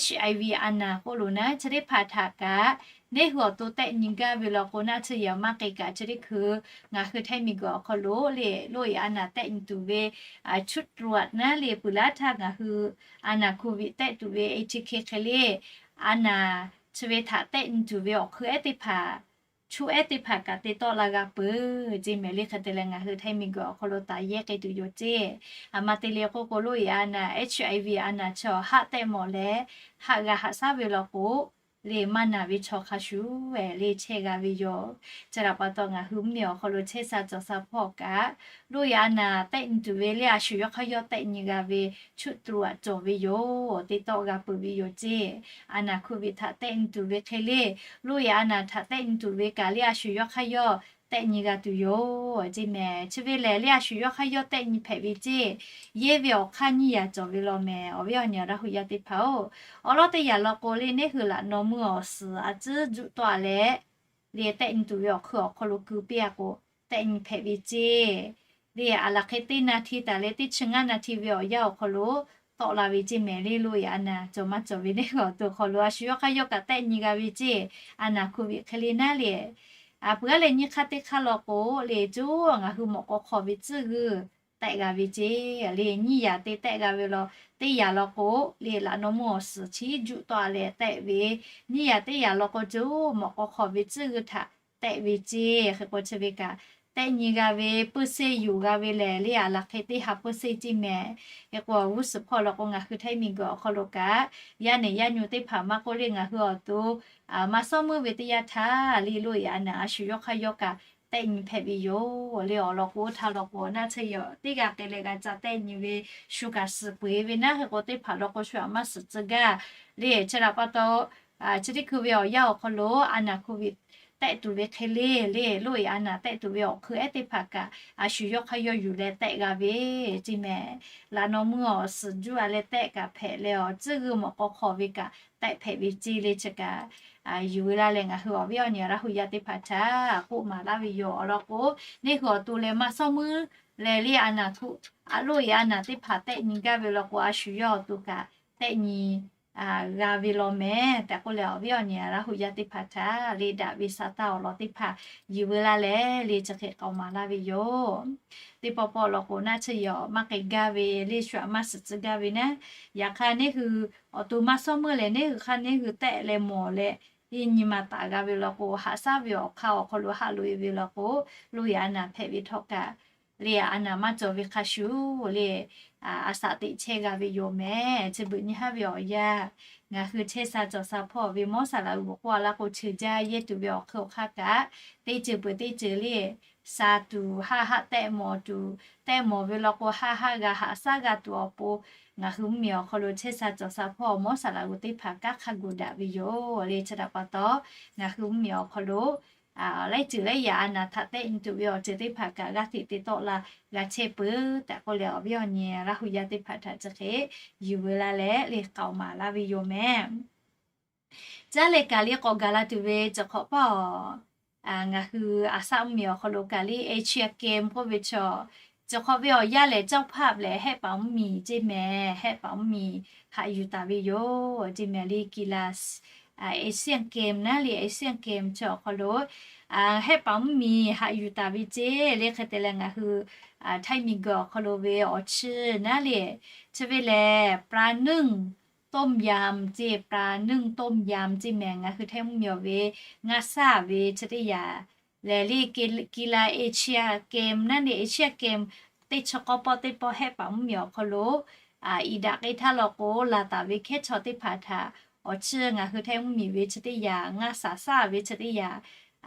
HIV a naˍ k'oˆ lo naˉ chi teˇ hpaˍ htaꞈ kaꞈ neˇ hui awˬ to tehˆ nyi gaˇ ve law k'o naˉ chi yaꞈ maˇ k'e kaꞈ chi teˇ hkui ngaˬ hui ไทย miˬguiˬ awˬ hk'aw lo le โรคเอดส์ a naˍ tehˆ nyi tuˬ ve ชุดตรวจ naˉ le peuˬ laˇ htaˇ ngaˬ hui a naˍ โควิด tehˆ tuˬ ve เอทีเค hk'e le a naˍ chi ve htaꞈ tehˆ nyi tuˬ ve awˬ hkui ehˉ teˇ hpaˍ, chu ehˉ teˇ hpaˍ kaꞈ te tawˆ la g'a peuˬ ceˇ mehˍ le. Hk'e te leh ngaˬ hui ไทย miˬguiˬ awˬ hk'aw lo taˍ yehˇ k'ai tuˬ yoˬ ceˇ. Aˬ ma te le k'oˆ k'o โรคเอดส์ a naˍ, HIV a naˍ chi awˬ haˆ tehˆ mawˬ leh haˆ g'a haꞈ shaˉ ve law k'o le maˇ naˬ ve chaw hk'a shuˍ le chehˇ g'a ve yoˬ. Chi htaꞈ pa taw ngaˬ hui mvuhˇmiˬ awˬ hk'aw lo chehˇ sha cawˬ sha hpawˇ kaꞈ โรคเอดส์ a naˍ tehˆ nyi tuˬ ve le a shu yawˇ hk'aˇ yawˇ tehˆ nyi g'a ve ชุดตรวจ cawˬ ve yoˬ. Te tawˆ g'a peuˬ ve yoˬ ceˇ. A naˍ โควิด htaꞈ tehˆ nyi tuˬ ve hk'e le โรคเอดส์ a naˍ htaꞈ tehˆ nyi tuˬ ve kaꞈ le a shu yawˇ hk'aˇ yawˇ tehˆ nyi g'a tuˬ yoˬ ceˇ mehˍ. Chi ve lehˬ le a shu yawˇ hk'aˇ yawˇ tehˆ nyi hpehꞈ ve ceˇ. Yehˇ ve awˬ hk'aˇ nyiˇ yaꞈ cawˬ ve law mehˍ. Awˬ viˉ awˬ nyi Laˇ hu yaˇ teˇ hpaˍ-oˬ, awˬ lawn teˇ yaꞈ law k'o le neˇ hui laꞈ naw meuˇ awˬ suhˍ a ciˉ juˆ tawˆ a leh le tehˆ nyi tuˬ ve awˬ hkui awˬ hk'aw lo keu piˇ a k'o tehˆ nyi hpehꞈ ve ceˇ. Le aˬ laˬ hk'e teˇ นาที taˍ leh teˇ chi ngaˇ นาที ve awˬ yanˇ awˬ hk'aw lo tawˆ la ve ceˇ mehˍ le โรคเอดส์ a naˍ cawˬ maˇ cawˬ ve neˇ hui awˬ to awˬ hk'aw lo a shu yawˇ hk'aˇ yawˇ kaꞈ tehˆ nyi g'a ve ceˇ. A naˍ โควิด hk'e le naˉ le, a peuˬ aˉ leh nyiˇ hk'aˇ teˇ hk'aˇ law k'o le coˇ ngaˬ hui mawꞈ k'aw hk'aw ve tcuhˇ g'uiˇ tehˆ g'a ve ceˇ. Le nyiˇ yaꞈ te tehˆ g'a ve law, teˇ yaꞈ law k'o le laꞈ naw meuˇ awˬ suhˍ chi juˆ tawˆ a leh tehˆ ve, nyiˇ yaꞈ teˇ yaꞈ law k'o coˇ mawꞈ k'aw hk'aw ve tcuhˇ g'uiˇ htaꞈ tehˆ ve ceˇ. Hk'e k'o chi ve kaꞈ tehˆ nyi g'a ve เปอร์เซ็นต์ yoˬ g'a ve lehˬ le aˬ laˬ hk'e teˇ ha เปอร์เซ็นต์ ceˇ mehˍ. Hk'e k'o awˬ g'uˇ suhˍ hpawˇ law k'o ngaˬ hui ไทย miˬguiˬ awˬ hk'aw lo kaꞈ yaˇ nehˬ yaˇ nyu teˇ hpaˍ maˇ k'oˆ le ngaˬ hui awˬ to maˇ sawˉ meuˇ ve teˇ yanˇ htaˇ le โรคเอดส์ a naˍ a shu yawˇ hk'aˇ yawˇ kaꞈ tehˆ nyi hpehꞈ ve yoˬ le. Awˬ lawn k'o, oˇ htaˇ lawn k'o, naˆ tsuhˇ yehˬ teˇ g'aˇ k'ai leh g'a ca tehˆ nyi ve, shu kaꞈ suhˍ peuˬ ve naˉ, hk'e k'o teˇ hpaˍ lawn k'o shu aꞈ maˇ suhˍ tcuh gaˇ le. Chi htaꞈ pa taw, chi teˇ hkui ve awˬ yanˇ awˬ hk'aw lo a naˍ hku ve tehˆ tuˬ ve hk'e le le, loˇ e a naˍ tehˆ tuˬ ve awˬ hk'eun ehˉ teˇ hpaˍ kaꞈ, a shu yawˇ hk'aˇ yawˇ yuˬ leh tehˆ g'a ve, ceˇ mehˍ. Laꞈ naw meuˇ awˬ suhˍ juˇ a leh tehˆ kaꞈ hpehꞈ leh, awˬ tcuhˇ g'uiˇ mawˬ k'aw hk'aw ve kaꞈ tehˆ hpehꞈ ve ceˇ le. Chi kaꞈ yuˬ ve laˇ leh, ngaˬ hui awˬ viˉ awˬ nyi Laˇ hu yaˇ teˇ hpaˍ htaꞈ k'oˆ maˍ laˇ ve yoˬ. Awˬ lawn k'o, neˇ hui awˬ to leh maˇ shawˉ meuˇ leh le a naˍ htoꞈ, a loˇ e a naˍ teˇ hpaˍ tehˆ nyi gaˇ ve law k'o, a shu yawˇ awˬ to kaꞈ tehˆ nyi g'a ve law mehˍ tehꞈ k'oˆ leh, awˬ viˉ awˬ nyi Laˇ hu yaˇ teˇ hpaˍ htaꞈ le daꞈ ve sa taˇ awˬ lawn teˇ hpaˍ yuˬ ve laˇ leh le, chi hk'e k'aoˍ maˍ laˇ ve yoˬ. Teˇ pawˆ pawˆ law k'o, naˆ tsuhˇ yehˬ maˇ k'ai gaˇ ve le, shu aꞈ maˇ suhˍ tcuh gaˇ ve naˉ. Yaꞈ hk'aˇ, neˇ hui awˬ to maˇ shawˉ meuˇ leh neˇ hui hk'aˇ neˇ hui tehˆ leh mawˬ leh, nyi ma taˍ g'a ve law k'o, haꞈ shaˉ ve awˬ hk'aˇ awˬ hk'aw lo haꞈ loꞈ e ve law k'o, loˇ e a naˍ hpehꞈ ve htawˇ kaꞈ le, a naˍ maˇ cawˬ ve hk'a shuˍ le, a shaꞈ teꞈ chehˇ g'a ve yoˬ mehˍ. Chi beuꞈ nyi haˉ ve awˬ yanˇ, ngaˬ hui chehˇ sha cawˬ sha hpawˇ ve mawˇ saˍ laꞈ g'uiˬ k'oˆ a laˇ k'o, cheuˬ jaˇ yehˇ tuˬ ve awˬ hk'eun awˬ hk'aˇ kaꞈ, teˇ ceuˬ peuˬ teˇ ceuˬ le, sha tuˬ haˆ haˆ tehˆ mawˬ tuˬ, tehˆ mawˬ ve law k'o, haˆ haˆ g'a haꞈ shaˉ g'a tuˬ awˬ pon, ngaˬ hui mvuhˇmiˬ awˬ hk'aw lo chehˇ sha cawˬ sha hpawˇ mawˇ saˍ laꞈ g'uiˬ teˇ hpaˍ kanˉ hk'a gu daꞈ ve yoˬ le. Chi htaꞈ pa taw, ngaˬ hui mvuhˇmiˬ awˬ hk'aw lo laiˉ ceuˬ laiˉ yaꞈ a naˍ htaꞈ tehˆ nyi tuˬ ve awˬ ceuˬ teˇ hpaˍ kaꞈ g'aˇ hteꞈ te tawˆ la g'a chehˇ peuˬ tehꞈ k'oˆ leh, awˬ viˉ awˬ nyi Laˇ hu yaˇ teˇ hpaˍ htaꞈ chi hk'e yuˬ ve laˇ leh le k'aoˍ maˍ laˇ ve yoˬ mehˍ. Caˉ leh kaꞈ le k'awꞈ gaˬ la tuˬ ve cawˬ hk'awꞈ paˇ awˬ, ngaˬ hui aˬ saˆ mvuhˇmiˬ awˬ hk'aw lo kaꞈ le Asian Game k'oˆ ve chaw, cawˬ hk'awꞈ ve awˬ yanˇ lehˬ, เจ้าภาพ lehˬ Hehˆ paˍ mvuhˇmiˬ ceˇ mehˍ. Hehˆ paˍ mvuhˇmiˬ haꞈ yuˬ taˍ ve yoˬ ceˇ mehˍ le. กีฬา Asian Game naˉ le, Asian Game chaw awˬ hk'aw lo Hehˆ paˍ mvuhˇmiˬ haꞈ yuˬ taˍ ve ceˇ le. Hk'e te leh ngaˬ hui Htaiˇ miˬguiˬ awˬ hk'aw lo ve awˬ chiˇ naˉ le, chi ve lehˬ ปลานึ่งต้มยำ ceˇ, ปลานึ่งต้มยำ ceˇ mehˍ. Ngaˬ hui Htaiˇ mvuhˇmiˬ ve ngaˇ shaˉ ve chi teˇ yanˇ lehˬ le, กีฬา Asian Game naˉ le, Asian Game teˇ chi k'awˇ pawˆ teˇ pawˆ Hehˆ paˍ mvuhˇmiˬ awˬ hk'aw lo iˍ daꞈ k'ai htaˇ law k'o, laˬ taˍ ve hkehˉ chaw teˇ hpaˍ htaꞈ awˬ chiˇ ngaˬ hui Htaiˇ mvuhˇmiˬ ve chi teˇ yanˇ ngaˇ shaˍ shaˉ ve chi teˇ yanˇ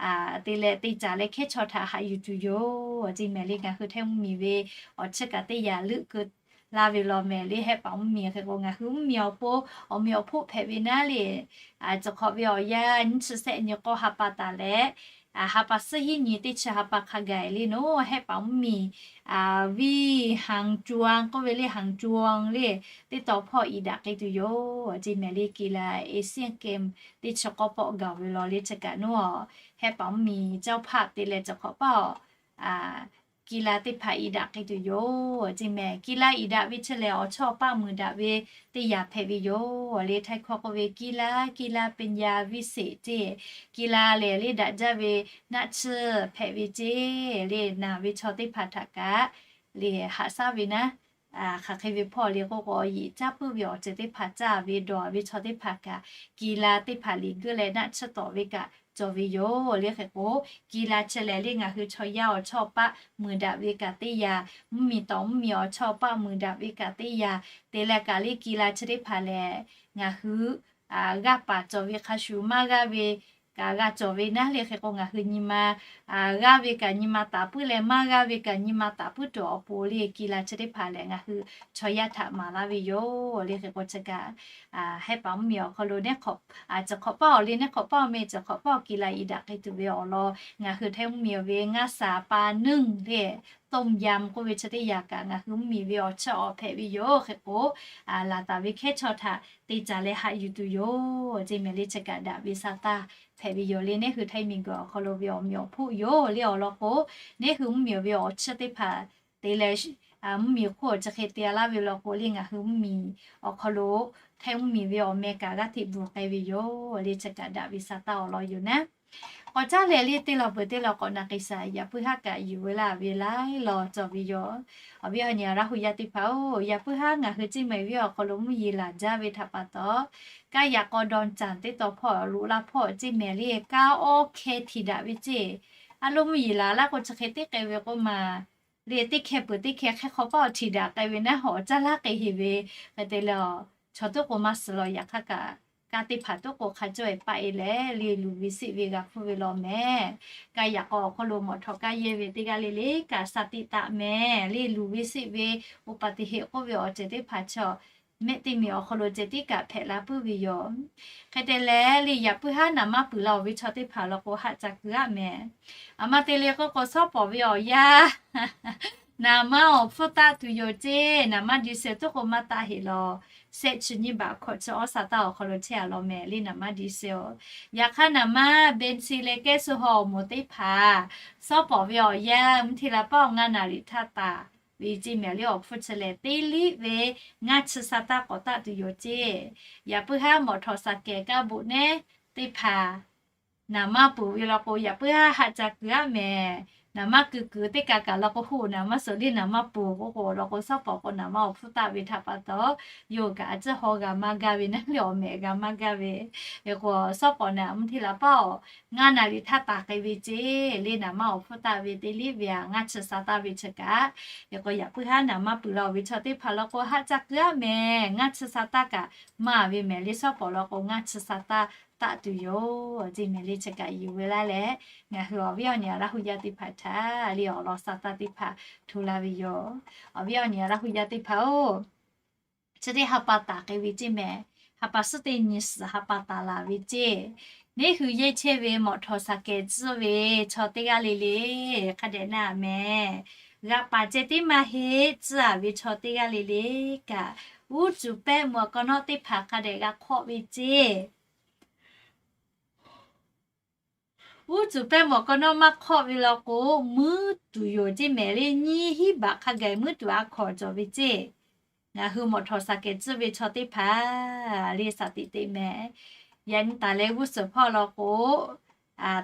te leh te caˍ leh hkehˉ chaw htaꞈ haꞈ yuˬ tuˬ yoˬ ceˇ mehˍ le. Ngaˬ hui Htaiˇ mvuhˇmiˬ ve awˬ chiˇ kaꞈ teˇ yanˇ leuˆ keu laˇ ve law mehˍ le. Hehˆ paˍ mvuhˇmiˬ hk'e k'o, ngaˬ hui mvuhˇmiˬ awˬ pon awˬ meꞈ awˬ hpoˆ hpehꞈ ve naˉ le, cawˬ hk'awꞈ ve awˬ yanˇ nyiˇ chi sehˆ nyi k'awˇ ha pa taˍ leh, ha pa suhˉ hiˉ nyi teˇ chi ha pa hk'a gaˬ le naˉ, Hehˆ paˍ mvuhˇmiˬ viˇ หางจวน k'oˆ ve le, หางจวน le, teˇ taw hpawˇ iˍ daꞈ k'ai tuˬ yoˬ ceˇ mehˍ le. กีฬา Asian Game teˇ chi k'awˇ pawˆ gaˬ ve law le. Chi kaꞈ naˉ, Hehˆ paˍ mvuhˇmiˬ เจ้าภาพ te leh cawˬ hk'awꞈ paˇ awˬ กีฬา teˇ hpaˍ iˍ daꞈ k'ai tuˬ yoˬ ceˇ mehˍ. กีฬา iˍ daꞈ ve chi lehˬ, awˬ chawˇ awˬ paˆ muiˬ daꞈ ve teˇ yanˇ hpehꞈ ve yoˬ le. Htaiˇ hkawˇ k'oˆ ve กีฬา กีฬา ปัญญาวิเศษ ceˇ, กีฬา lehˬ le daꞈ jaˇ ve naˆ tsuhˇ hpehꞈ ve ceˇ le. Naˬ ve chaw teˇ hpaˍ htaꞈ kaꞈ le haꞈ shaˉ ve naˉ, hk'aˬ hk'e ve hpawˇ le k'oˆ k'o, yiꞈ caˇ puiˉ ve awˬ ceuˬ teˇ hpaˍ caˇ ve dawˬ ve chaw teˇ hpaˍ kaꞈ, กีฬา teˇ hpaˍ liꞈ geuˆ leh naˆ tsuhˇ tawˍ ve kaꞈ cawˬ ve yoˬ le. Hk'e k'o, กีฬา chi lehˬ le ngaˬ hui chaw yaˇ awˬ chawˇ awˬ paˆ muiˬ daꞈ ve kaꞈ teˇ yanˇ, mvuhˇmiˬ tawˍ mvuhˇmiˬ awˬ chawˇ awˬ paˆ muiˬ daꞈ ve kaꞈ teˇ yanˇ, te leh kaꞈ le กีฬา chi teˇ hpaˍ lehˬ, ngaˬ hui g'aˇ paˍ cawˬ ve hk'a shuˍ maˇ g'aˇ ve kaꞈ g'a cawˬ ve naˉ le. Hk'e k'o, ngaˬ hui nyi ma g'aˇ ve kaꞈ nyi ma taˍ puiˉ leh, maˇ g'aˇ ve kaꞈ nyi ma taˍ puiˉ tuˬ awˬ pon le กีฬา chi teˇ hpaˍ lehˬ, ngaˬ hui chaw yaˇ htaꞈ maˍ laˇ ve yoˬ le. Hk'e k'o, chi kaꞈ Hehˆ paˍ mvuhˇmiˬ awˬ hk'aw lo neˉ hk'awꞈ, cawˬ hk'awꞈ paˇ awˬ le neˉ hk'awꞈ paˇ awˬ meh cawˬ hk'awꞈ paˇ awˬ กีฬา iˍ daꞈ k'ai tuˬ ve awˬ lawn ngaˬ hui Htaiˇ mvuhˇmiˬ ve ngaˇ shaˍ pa nuˇ le, ต้มยำ k'oˆ ve chi teˇ yanˇ kaꞈ ngaˬ hui mvuhˇmiˬ ve awˬ chiˇ awˬ hpehꞈ ve yoˬ. Hk'e k'o, laˬ taˍ ve hkehˉ chaw htaꞈ te caˍ leh haꞈ yuˬ tuˬ yoˬ ceˇ mehˍ le. Chi kaꞈ daꞈ ve sa taˇ hpehꞈ ve yoˬ le. Neˉ hui Htaiˇ miˬguiˬ awˬ hk'aw lo ve awˬ meꞈ awˬ hpoˆ yoˬ le. Awˬ lawn k'o, neˉ hui mvuhˇmiˬ ve awˬ chiˇ teˇ hpaˍ te leh, mvuhˇmiˬ hk'oˆ chi hk'e te laˇ ve law k'o le, ngaˬ hui mvuhˇmiˬ awˬ hk'aw lo Htaiˇ mvuhˇmiˬ ve awˬ meh kaꞈ g'aˇ hteꞈ bvuhˬ k'ai ve yoˬ le. Chi kaꞈ daꞈ ve sa taˇ awˬ lawn yoˬ naˉ. K'awꞈ caˉ leh le teˇ law peuˬ teˇ law k'awꞈ na k'ai shaˍ. Yaꞈ puiˉ haˉ kaꞈ yuˬ ve laˇ ve laiˉ law cawˬ ve yoˬ. Awˬ viˉ awˬ nyi Laˇ hu yaˇ teˇ hpaˍ-oˬ, yaꞈ puiˉ haˉ ngaˬ hui Ceˇ mehˍ viˉ awˬ hk'aw lo mvuhˇ yeˬ laˬ jaˇ ve htaꞈ pa taw, kaˇ yaꞈ k'aw dawn caˬ teˇ taw hpawˇ loꞈ la hpawˇ Ceˇ mehˍ le kaˇ awˇ hkeh htiꞈ daꞈ ve ceˇ. A loˇ mvuhˇ yeˬ laˬ laˇ k'o chi hk'e teˇ k'ai ve k'oˆ ma le, teˇ hkeh peuˬ teˇ hkeh hk'e hk'aw paˇ awˬ htiꞈ daꞈ k'ai ve naˉ, awˬ caˇ laˇ k'ai heˍ ve. Hk'e te leh, chaw teˇ k'o maˇ suhˍ law yaꞈ hk'aˇ kaꞈ kaˇ teˇ hpaˍ tuˉ k'o hk'a cawˇ-e paˆ-e leh le luˬ ve siˆ ve g'a hpuˇ ve law mehˍ. Kaˇ yaꞈ k'aw awˬ hk'aw lo mawˬ htawꞈ kaˇ yehˇ ve teˇ g'aˇ le le kaꞈ shaˍ tiꞈ taˍ mehˍ. Le luˬ ve siˆ ve อุบัติเหตุ k'oˆ ve awˬ ceuˬ teˇ hpaˍ chaw mehˆ teˇ miˬ awˬ hk'aw lo ceh tiˉ kaꞈ hpehꞈ la puiˉ ve yoˬ. Hk'e te leh le yaꞈ puiˉ haˉ naˍ manˇ puiˍ la-oˬ ve chaw teˇ hpaˍ law k'o haꞈ ca kuiˬ aˆ mehˍ. Aˬ ma te le k'oˆ k'o, shawˉ pawˍ ve awˬ yanˇ naˍ manˇ awˬ hpfuhˇ taˆ tuˬ yoˬ ceˇ. Naˍ manˇ diesel tuˉ k'o maˇ taˆ heˆ law, shehˆ chi nyiˇ baꞈ hkawꞈ chi awˇ sa taˇ awˬ hk'aw lo chehˇ-a law mehˍ le naˍ manˇ diesel-oˬ. Yaꞈ hk'aˇ naˍ manˇ เบนซิน leh แก๊สโซฮอล์ awˬ moˍ teˇ hpaˍ shawˉ pawˍ ve awˬ yanˇ mvuhˇ hti la paˉ awˬ ngaˇ naˍ riˍ htaˇ taˍ ve ceˇ mehˍ le awˬ hpfuhˇ chi lehˬ teˇ liˆ ve ngaˇ chi sa taˇ k'awꞈ taˆ tuˬ yoˬ ceˇ. Yaꞈ puiˉ haˉ mawˬ htawˍ saˍ kehˍ kaˇ boꞈ nehˉ teˇ hpaˍ naˍ manˇ puiˍ ve law k'o yaꞈ puiˉ haˉ haꞈ ca kuiˬ aˆ mehˍ. Naˍ manˇ kuiˬ kuiˬ teˇ kaꞈ kaꞈ law k'o hoˆ naˍ manˇ suhˍ le naˍ manˇ puiˍ k'oˆ k'o law k'o shawˉ pawˍ k'o naˍ manˇ awˬ hpfuhˇ taˆ ve htaꞈ pa taw, yawˇ kaꞈ a ciˉ haw g'a maˇ gaˇ ve naˉ le awˬ mehˍ g'a maˇ gaˇ ve. Hk'e k'o shawˉ pawˍ naˍ mvuhˇ hti la paˉ awˬ ngaˇ naˍ riˍ htaˇ taˍ k'ai ve ceˇ le naˍ manˇ awˬ hpfuhˇ taˆ ve teˇ liˆ ve a ngaˇ chi sa taˇ ve chi kaꞈ. Hk'e k'o yaꞈ puiˉ haˉ naˍ manˇ puiˍ la-oˬ ve chaw teˇ hpaˍ law k'o haꞈ ca kuiˬ aˆ mehˍ. Ngaˇ chi sa taˇ kaꞈ maˇ ve mehˍ le shawˉ pawˍ law k'o ngaˇ chi sa taˇ taˆ tuˬ yoˬ ceˇ mehˍ le chi kaꞈ yuˬ ve laˇ leh, ngaˬ hui awˬ viˉ awˬ nyi a Laˇ hu yaˇ teˇ hpaˍ htaꞈ le awˬ lawn sa taˇ teˇ hpaˍ hto la ve yoˬ. Awˬ viˉ awˬ nyi a Laˇ hu yaˇ teˇ hpaˍ-oˬ, chi teˇ ha pa taˍ k'ai ve ceˇ mehˍ. Ha pa suhˉ teˇ nyi suhˍ ha pa taˍ laˬ ve ceˇ. Neˇ hui yehˇ chehˇ ve mawˬ htawˍ saˍ kehˍ tcuhˇ ve chaw teˇ g'aˇ le le hk'a dehꞈ na mehˍ. G'a paˍ ceh tiˉ maˇ heˆ, tcuhˇ-a ve chaw teˇ g'aˇ le le kaꞈ uˉ cuˬ pehˇ mawˬ k'aw nawˉ teˇ hpaˍ hk'a dehꞈ g'a hk'awˆ ve ceˇ. Uˉ cuˬ pehˇ mawˬ k'aw nawˉ maˇ hk'awˆ ve law k'o, muiˉ tuˬ yoˬ ceˇ mehˍ le. Nyiˇ hinˉ baꞈ hk'a gaˬ muiˉ tuˬ a hkawˍ cawˬ ve ceˇ. Ngaˬ hui mawˬ htawˍ saˍ kehˍ tcuhˇ ve chaw teˇ hpaˍ le shaˍ tiꞈ teꞈ mehˍ. Yaꞈ nyi taˍ leh g'uˇ suhˍ hpawˇ law k'o,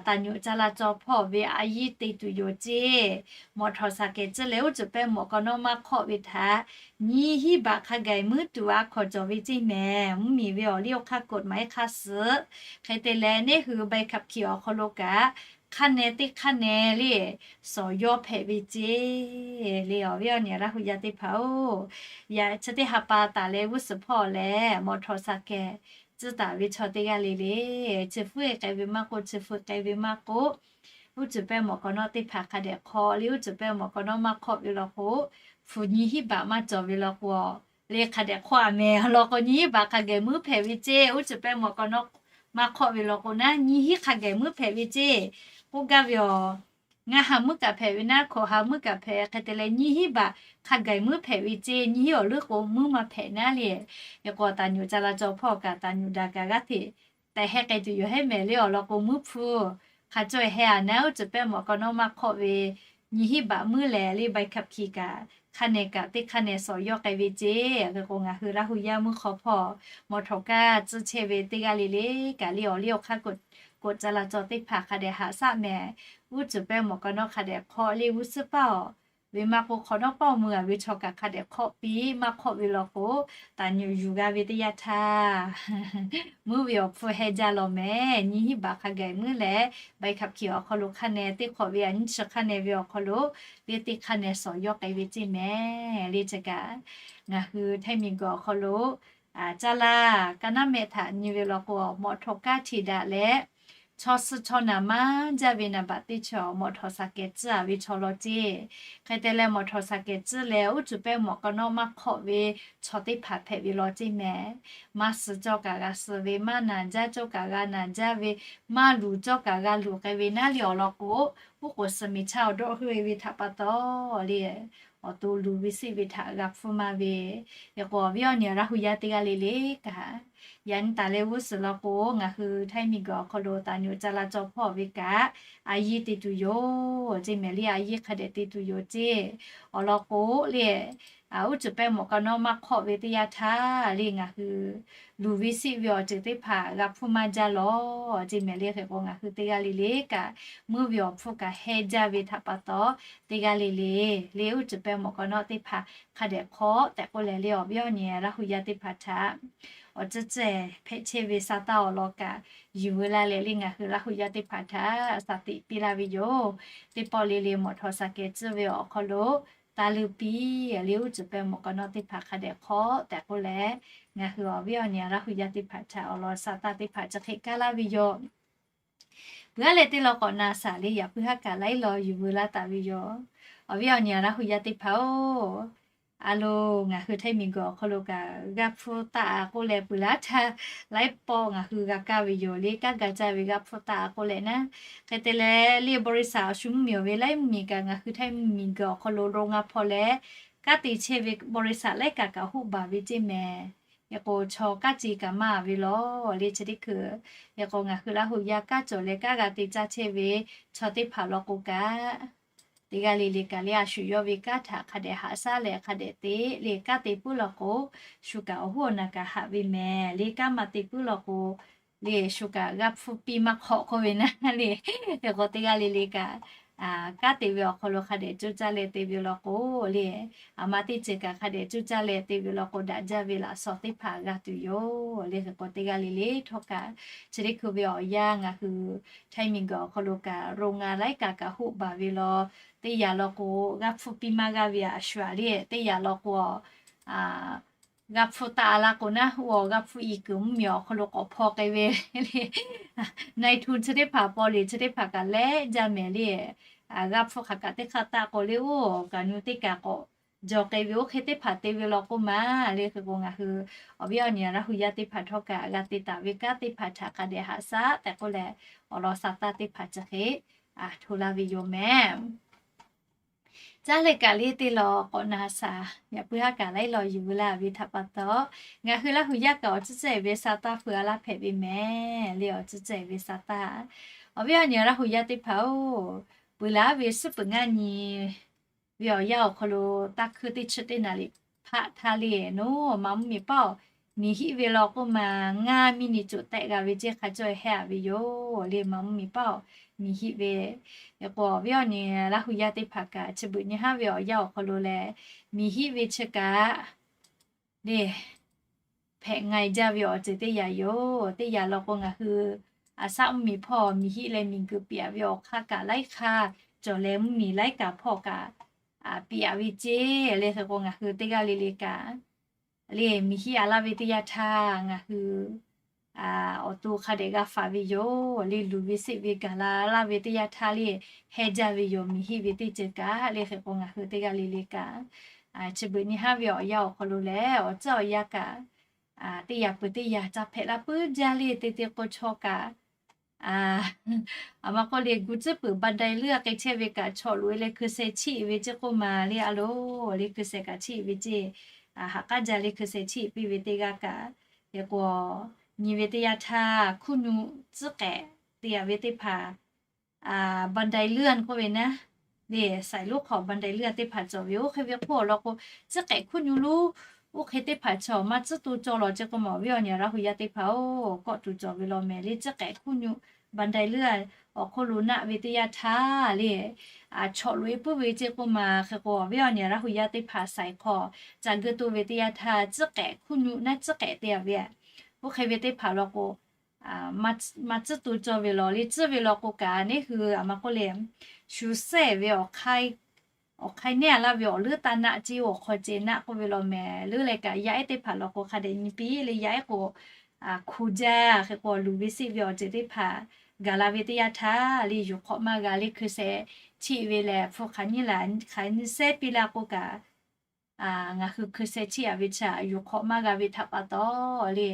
taˍ nyuꞈ ca la caw hpawˇ ve a yiˇ te tuˬ yoˬ ceˇ. Mawˬ htawˍ saˍ kehˍ tcuhˇ leh uˉ cuˬ pehˇ mawˬ k'aw nawˉ maˇ hk'awˆ ve htaꞈ nyiˇ hinˉ baꞈ hk'a gaˬ muiˉ tuˬ a hkawˍ cawˬ ve ceˇ mehˍ. Mvuhˇ miˬ ve awˬ liˇ awˬ hk'aˇ กฎหมาย hk'a suhˍ. Hk'e te leh neˇ hui ใบขับขี่ awˬ hk'aw lo kaꞈ hk'aˇ neh teˇ hk'aˇ neh le sawˍ yawˇ hpehꞈ ve ceˇ. Le awˬ viˉ awˬ nyi a Laˇ hu yaˇ teˇ hpaˍ-oˬ, yaꞈ chi teˇ ha pa taˍ leh g'uˇ suhˍ hpawˇ lehˬ mawˬ htawˍ saˍ kehˍ tcuhˇ taˍ ve chaw teˇ g'aˇ le le, chi hpfuhˇ-e k'ai ve maˇ k'oˆ, chi hpfuhˇ k'ai ve maˇ k'oˆ, uˉ cuˬ pehˇ mawˬ k'aw nawˉ teˇ hpaˍ hk'a dehꞈ hk'awˆ le. Uˉ cuˬ pehˇ mawˬ k'aw nawˉ maˇ hk'awˆ ve law k'o, hpu nyiˇ hinˉ baꞈ maˇ cawˬ ve law k'o, le hk'a dehꞈ hk'awˆ-a mehˍ. Law k'o nyiˇ hinˉ baꞈ hk'a gaˬ muiˉ hpehꞈ ve ceˇ. Uˉ cuˬ pehˇ mawˬ k'aw nawˉ maˇ hk'awˆ ve law k'o naˉ nyiˇ hinˉ hk'a gaˬ muiˉ hpehꞈ ve ceˇ k'oˆ gaˇ ve yoˬ. Ngaˇ ha muiˉ kaꞈ hpehꞈ ve naˉ hkawꞈ ha muiˉ kaꞈ hpehꞈ hk'e te leh nyiˇ hinˉ baꞈ hk'a gaˬ muiˉ hpehꞈ ve ceˇ. Nyiˇ hinˉ awˬ leuˉ k'o muiˉ maˇ hpehꞈ naˉ le. Hk'e k'o taˍ nyuꞈ ca la caw hpawˇ kaꞈ taˍ nyuꞈ daꞈ kaꞈ g'aˇ hteꞈ tehꞈ heh k'ai tuˬ yoˬ hehˉ mehˍ le awˬ lawn k'o muiˉ hpu hk'a cawˇ-e heh-a naˉ uˉ cuˬ pehˇ mawˬ k'aw nawˉ maˇ hk'awˆ ve nyiˇ hinˉ baꞈ muiˉ lehˬ le ใบขับขี่ kaꞈ hk'aˇ neh kaꞈ teˇ hk'aˇ neh sawˍ yawˇ k'ai ve ceˇ. Hk'e k'o ngaˬ hui Laˇ hu yaˇ mvuhˇ hk'aw hpawˇ mawˬ htawˍ kaˇ tcuhˇ chehˇ ve teˇ g'aˇ le le kaꞈ le awˬ liˇ awˬ hk'aˇ กฎ กฎจราจร teˇ hpaˍ hk'a dehꞈ haꞈ shaˆ mehˍ. Uˉ cuˬ pehˇ mawˬ k'aw nawˉ hk'a dehꞈ hk'awˆ le g'uˇ suhˉ paˇ-oˬ, ve maˇ k'o hk'awꞈ nawˉ paˇ mvuh-a ve chaw kaꞈ hk'a dehꞈ hk'awˆ piˇ. Maˇ hk'awˆ ve law k'o taˍ nyuꞈ yuˬ g'a ve teˇ yanˇ htaˇ muiˉ ve awˬ hpfuhˇ heh jaˇ law mehˍ. Nyiˇ hinˉ baꞈ hk'a gaˬ muiˉ leh ใบขับขี่ awˬ hk'aw lo hk'aˇ neh teˇ hk'awꞈ ve a nyiˇ chi hk'aˇ neh ve awˬ hk'aw lo le teˇ hk'aˇ neh sawˍ yawˇ k'ai ve ceˇ mehˍ le chi kaꞈ. Ngaˬ hui Htaiˇ miˬ guiˬ awˬ hk'aw lo caˇ laˇ kaˇ naˉ mehˆ htaꞈ nyi ve law k'o mawˬ htawˍ kaˇ htiꞈ daꞈ leh chaw suh chaw naˍ manˇ jaˇ ve naˍ baꞈ teˇ chaw mawˬ htawˍ saˍ kehˍ tcuhˇ-a ve chaw law ceˇ. Hk'e te leh mawˬ htawˍ saˍ kehˍ tcuhˇ leh uˉ cuˬ pehˇ mawˬ k'aw nawˉ maˇ hk'awˆ ve chaw teˇ hpaˍ hpehꞈ ve law ceˇ mehˍ. Maˇ suh cawˇ kaꞈ g'a suh ve, maˇ naˍ jaˇ cawˇ kaꞈ g'a naˍ jaˇ ve, maˇ luˬ cawˇ kaꞈ g'a luˬ k'ai ve naˉ le awˬ lawn k'o, uˉ k'oˍ suh miˬ chaˇ awˬ dawˆ heuˆ-e ve htaꞈ pa taw le awˬ to luˬ ve siˆ ve htaꞈ g'a hpfuhˇ maˇ ve. Hk'e k'o awˬ viˉ awˬ nyi Laˇ hu yaˇ teˇ g'aˇ le le kaꞈ, yaꞈ nyi taˍ leh g'uˇ suhˍ law k'o ngaˬ hui Htaiˇ miˬ guiˬ awˬ hk'aw lo taˍ nyuꞈ ca la caw hpawˇ ve kaꞈ a yiˇ te tuˬ yoˬ ceˇ mehˍ le. A yiˇ hk'a dehꞈ te tuˬ yoˬ ceˇ. Awˬ lawn k'o le uˉ cuˬ pehˇ mawˬ k'aw nawˉ maˇ hk'awˆ ve teˇ yanˇ htaˇ le ngaˬ hui luˬ ve siˆ ve awˬ ceuˬ teˇ hpaˍ g'a hpfuhˇ maˇ jaˇ law ceˇ mehˍ le. Hk'e k'o ngaˬ hui teˇ g'aˇ le le kaꞈ muiˉ ve awˬ hpfuhˇ kaꞈ heh jaˇ ve htaꞈ pa taw, teˇ g'aˇ le le le uˉ cuˬ pehˇ mawˬ k'aw nawˉ teˇ hpaˍ hk'a dehꞈ hk'awˆ tehꞈ k'oˆ leh le awˬ viˉ awˬ nyi Laˇ hu yaˇ teˇ hpaˍ htaꞈ awˬ tcuhˇ ceh hpehꞈ chehˇ ve sa taˇ awˬ lawn kaꞈ yuˬ ve laˇ leh le ngaˬ hui Laˇ hu yaˇ teˇ hpaˍ htaꞈ shaˍ tiꞈ piˇ laˇ ve yoˬ. Teˇ pawˆ le le mawˬ htawˍ saˍ kehˍ tcuhˇ ve awˬ hk'aw lo taˇ leuˇ piˇ le, uˉ cuˬ pehˇ mawˬ k'awꞈ nawˉ teˇ hpaˍ hk'a dehꞈ hk'awꞈ tehꞈ k'oˆ leh, ngaˬ hui awˬ viˉ awˬ nyi Laˇ hu yaˇ teˇ hpaˍ htaꞈ awˬ lawn sa taˇ teˇ hpaˍ chi hk'e kaˇ laˇ ve yoˬ. Peuˬ aˉ leh teˇ law k'awꞈ na shaˍ le, yaꞈ puiˉ haˉ kaꞈ laiˉ law yuˬ veu laˇ taˍ ve yoˬ. Awˬ viˉ awˬ nyi Laˇ hu yaˇ teˇ hpaˍ-oˬ, a lo, ngaˬ hui Htaiˇ miˬguiˬ awˬ hk'aw lo kaꞈ g'aˇ hpfuhˇ taˆ k'oˆ leh peuˬ laˇ htaˇ, laiˉ pawˆ ngaˬ hui g'a kaˇ ve yoˬ le, kanˉ ga caˇ ve g'aˇ hpfuhˇ taˆ k'oˆ leh naˉ. Hk'e te leh le, บริษัท awˬ shu mvuhˇmiˬ awˬ ve laiˉ mvuhˇmiˬ kaꞈ ngaˬ hui Htaiˇ miˬguiˬ awˬ hk'aw lo lo ngaˇ hpawˇ leh kanˉ te chehˇ ve บริษัท laiˉ kaꞈ kaꞈ hoˆ baˬ ve ceˇ mehˍ. Hk'e k'o, chaw kanˉ ce kaꞈ maˇ ve law le chi teˇ hkui. Hk'e k'o, ngaˬ hui Laˇ hu yaˇ kanˉ cawˬ leh kanˉ g'a te caˇ chehˇ ve chaw teˇ hpaˍ law k'o kaꞈ, teˇ g'aˇ le le kaꞈ le, a shu yawˇ ve kanˉ htaꞈ hk'a dehꞈ haꞈ shaˉ leh hk'a dehꞈ te le, kanˉ te puiˉ law k'o, shu kaꞈ awˬ hoˉ awˬ naˬ kaꞈ haꞈ ve mehˍ le, kanˉ maˇ te puiˉ law k'o, le shu kaꞈ g'aˇ hpfuhˇ piˇ maˇ hk'awꞈ k'oˆ ve naˉ le. Hk'e k'o, teˇ g'aˇ le le kaꞈ kanˉ te ve awˬ hk'aw lo hk'a dehꞈ coˇ caˇ leh te ve law k'o le, aˬ ma teˇ ceuˬ kaꞈ hk'a dehꞈ coˇ caˇ leh te ve law k'o, daꞈ jaˇ ve laꞈ shawnˍ teˇ hpaˍ g'a tuˬ yoˬ le. Hk'e k'o, teˇ g'aˇ le le htawˇ kaꞈ, chi teˇ hkui ve awˬ yanˇ ngaˬ hui Htaiˇ miˬguiˬ awˬ hk'aw lo kaꞈ โรงงาน laiˉ kaꞈ kaꞈ hoˆ baˬ ve law, teˇ yanˇ law k'o g'aˇ hpfuhˇ piˇ maˇ g'aˇ ve a shu a le, teˇ yanˇ law k'o, g'aˇ hpfuhˇ taˆ laˇ k'o naˉ, oˇ g'aˇ hpfuhˇ i kuiˬ mvuhˇmiˬ awˬ hk'aw lo k'awꞈ hpaw k'ai ve le, นายทุน chi teˇ hpaˍ paw le chi teˇ hpaˍ kaꞈ leh jaˇ mehˍ le. G'aˇ hpfuhˇ hk'aˬ kaꞈ teˇ hk'aˇ taˆ k'o le, oˇ kaꞈ nyu teˇ kaꞈ k'awꞈ jaw k'ai ve oˇ hk'e teˇ hpaˍ te ve law k'o maˬ le. Hk'e k'o, ngaˬ hui awˬ viˉ awˬ nyi Laˇ hu yaˇ teˇ hpaˍ htawˇ kaꞈ g'a te taˍ ve kanˉ teˇ hpaˍ htaꞈ hk'a dehꞈ haꞈ shaˉ tehꞈ k'oˆ leh, awˬ lawn sa taˇ teˇ hpaˍ chi hk'e hto laˇ ve yoˬ mehˍ. Caˇ leh kaꞈ le teˇ law k'awꞈ na shaˍ, yaꞈ puiˉ haˉ kaꞈ laiˉ law yuˬ veu laˇ ve htaꞈ pa taw, ngaˬ hui Laˇ hu yaˇ kaꞈ awˬ tcuhˉ cehˬ ve sa taˇ feu a laˇ hpehꞈ ve mehˍ le. Awˬ tcuhˉ cehˬ ve sa taˇ, awˬ viˉ awˬ nyi Laˇ hu yaˇ teˇ hpaˍ-oˬ, peuˬ laˇ ve suhˉ peuˬ ngaˇ nyi ve awˬ yanˇ awˬ hk'aw lo, taˇ hkuiˇ teˇ chi teˇ naˍ riˍ hpaˆ htaˇ le, nawˬ ma mvuhˇmiˬ paˆ-oˬ, miˬ hiˆ ve law k'oˆ maˬ ngaˇ miˇ ni coˬ tehꞈ g'a ve ceˇ hk'a cawˇ hehˉ a ve yoˬ le. Ma mvuhˇmiˬ paˆ-oˬ, miˬ hiˆ ve. Hk'e k'o, awˬ viˉ awˬ nyi Laˇ hu yaˇ teˇ hpaˍ kaꞈ chi beuꞈ nyi haˉ ve awˬ yanˇ awˬ hk'aw lo lehˬ, miˬ hiˆ ve chi kaꞈ le hpehꞈ ngaiˬ jaˇ ve awˬ ceuˬ teˇ yanˇ yoˬ. Teˇ yanˇ law k'o, ngaˬ hui a shaˆ mvuhˇmiˬ hpawˇ miˬ hiˆ leh miˬ guiˬ piˇ a ve awˬ hk'aˇ kaꞈ laiˉ hk'aˇ cawˬ leh, mvuhˇmiˬ laiˉ kaꞈ hpawˇ kaꞈ piˇ a ve ceˇ le. Hk'e k'o, ngaˬ hui teˇ g'aˇ le le kaꞈ le miˬ hiˆ a laˇ ve teˇ yanˇ htaˇ ngaˬ hui awˬ to hk'a dehꞈ g'a faˍ ve yoˬ le. Luˬ ve seˆ ve gaˬ la laˇ ve teˇ yanˇ htaˇ le heh jaˇ ve yoˬ, miˬ hiˆ ve teˇ ceuˬ kaꞈ le. Hk'e k'o, ngaˬ hui teˇ g'aˇ le le kaꞈ chi beuꞈ nyi haˉ ve awˬ yanˇ awˬ hk'aw lo lehˬ, awˬ tcuhˉ awˬ yanˇ kaꞈ teˇ yanˇ peuˬ teˇ yanˇ ca hpehꞈ la puiˉ jaˇ le. Te te k'o, chaw kaꞈ a ma k'oˆ le, gu tcuhˉ peuˬ บันไดเลื่อน k'ai chehˇ ve kaꞈ, chaw loꞈ e leh hkui sheh chiˆ ve ceˇ k'oˆ ma le. A loˬ le, hkui sheh kaꞈ chiˆ ve ceˇ, haꞈ k'aˉ jaˇ le, hkui sheh chiˆ piˇ ve teˇ g'aˇ kaꞈ. Hk'e k'o, nyi ve teˇ yanˇ htaˇ hkuˇ nuˆ tcuhˉ k'ehꞈ te a ve teˇ hpaˍ บันไดเลื่อน k'oˆ ve naˉ le, saiˍ lonˉ hk'aw บันไดเลื่อน teˇ hpaˍ cawˬ ve, oˇ hk'e ve k'oˆ awˬ lawn k'o, tcuhˉ k'ehꞈ hkuˇ nuˆ lonˉ oˇ hk'e teˇ hpaˍ chaw maˇ tcuhˉ to cawˇ lawˬ ceˇ k'oˆ ma, awˬ viˉ awˬ nyi Laˇ hu yaˇ teˇ hpaˍ-oˬ, kawˆ tuˬ cawˬ ve law mehˍ le. Tcuhˉ k'ehꞈ hkuˇ nuˆ บันไดเลื่อน awˬ hk'oˆ lo naˆ ve teˇ yanˇ htaˇ le, chaw loꞈ e puiˉ ve ceˇ k'oˆ ma. Hk'e k'o, awˬ viˉ awˬ nyi Laˇ hu yaˇ teˇ hpaˍ saiˍ hk'aw ca geu to ve teˇ yanˇ htaˇ, tcuhˉ k'ehꞈ hkuˇ nuˆ naˉ tcuhˉ k'ehꞈ te a ve, oˇ hk'e ve teˇ hpaˍ law k'o, maˇ tcuhˉ to cawˇ ve law le. Tcuhˉ ve law k'o kaꞈ, neˇ hui a ma k'oˆ le, shu sehˇ ve awˬ hk'ai neˇ a laˇ ve awˬ leuˉ taˇ naˆ ceˇ, awˬ hk'aw ceh naˆ k'oˆ ve law mehˍ. Leuˉ leh kaꞈ yaˇ ehˉ teˇ hpaˍ law k'o, hk'a dehꞈ nyi piˇ le, yaˇ ehˉ k'o, hku jaˇ. Hk'e k'o, luˬ ve seˆ ve awˬ ceuˬ teˇ hpaˍ gaˬ la ve teˇ yanˇ htaˇ le, yuˬ hk'awꞈ maˇ g'a le, hkui sheh chiˆ ve lehˬ, hpu hk'aˬ nyi laˬ hk'aˬ nyi sehˉ piˇ laˇ k'oˆ kaꞈ, ngaˬ hui hkui sheh chiˆ a ve chi yuˬ hk'awꞈ maˇ g'a ve htaꞈ pa taw le,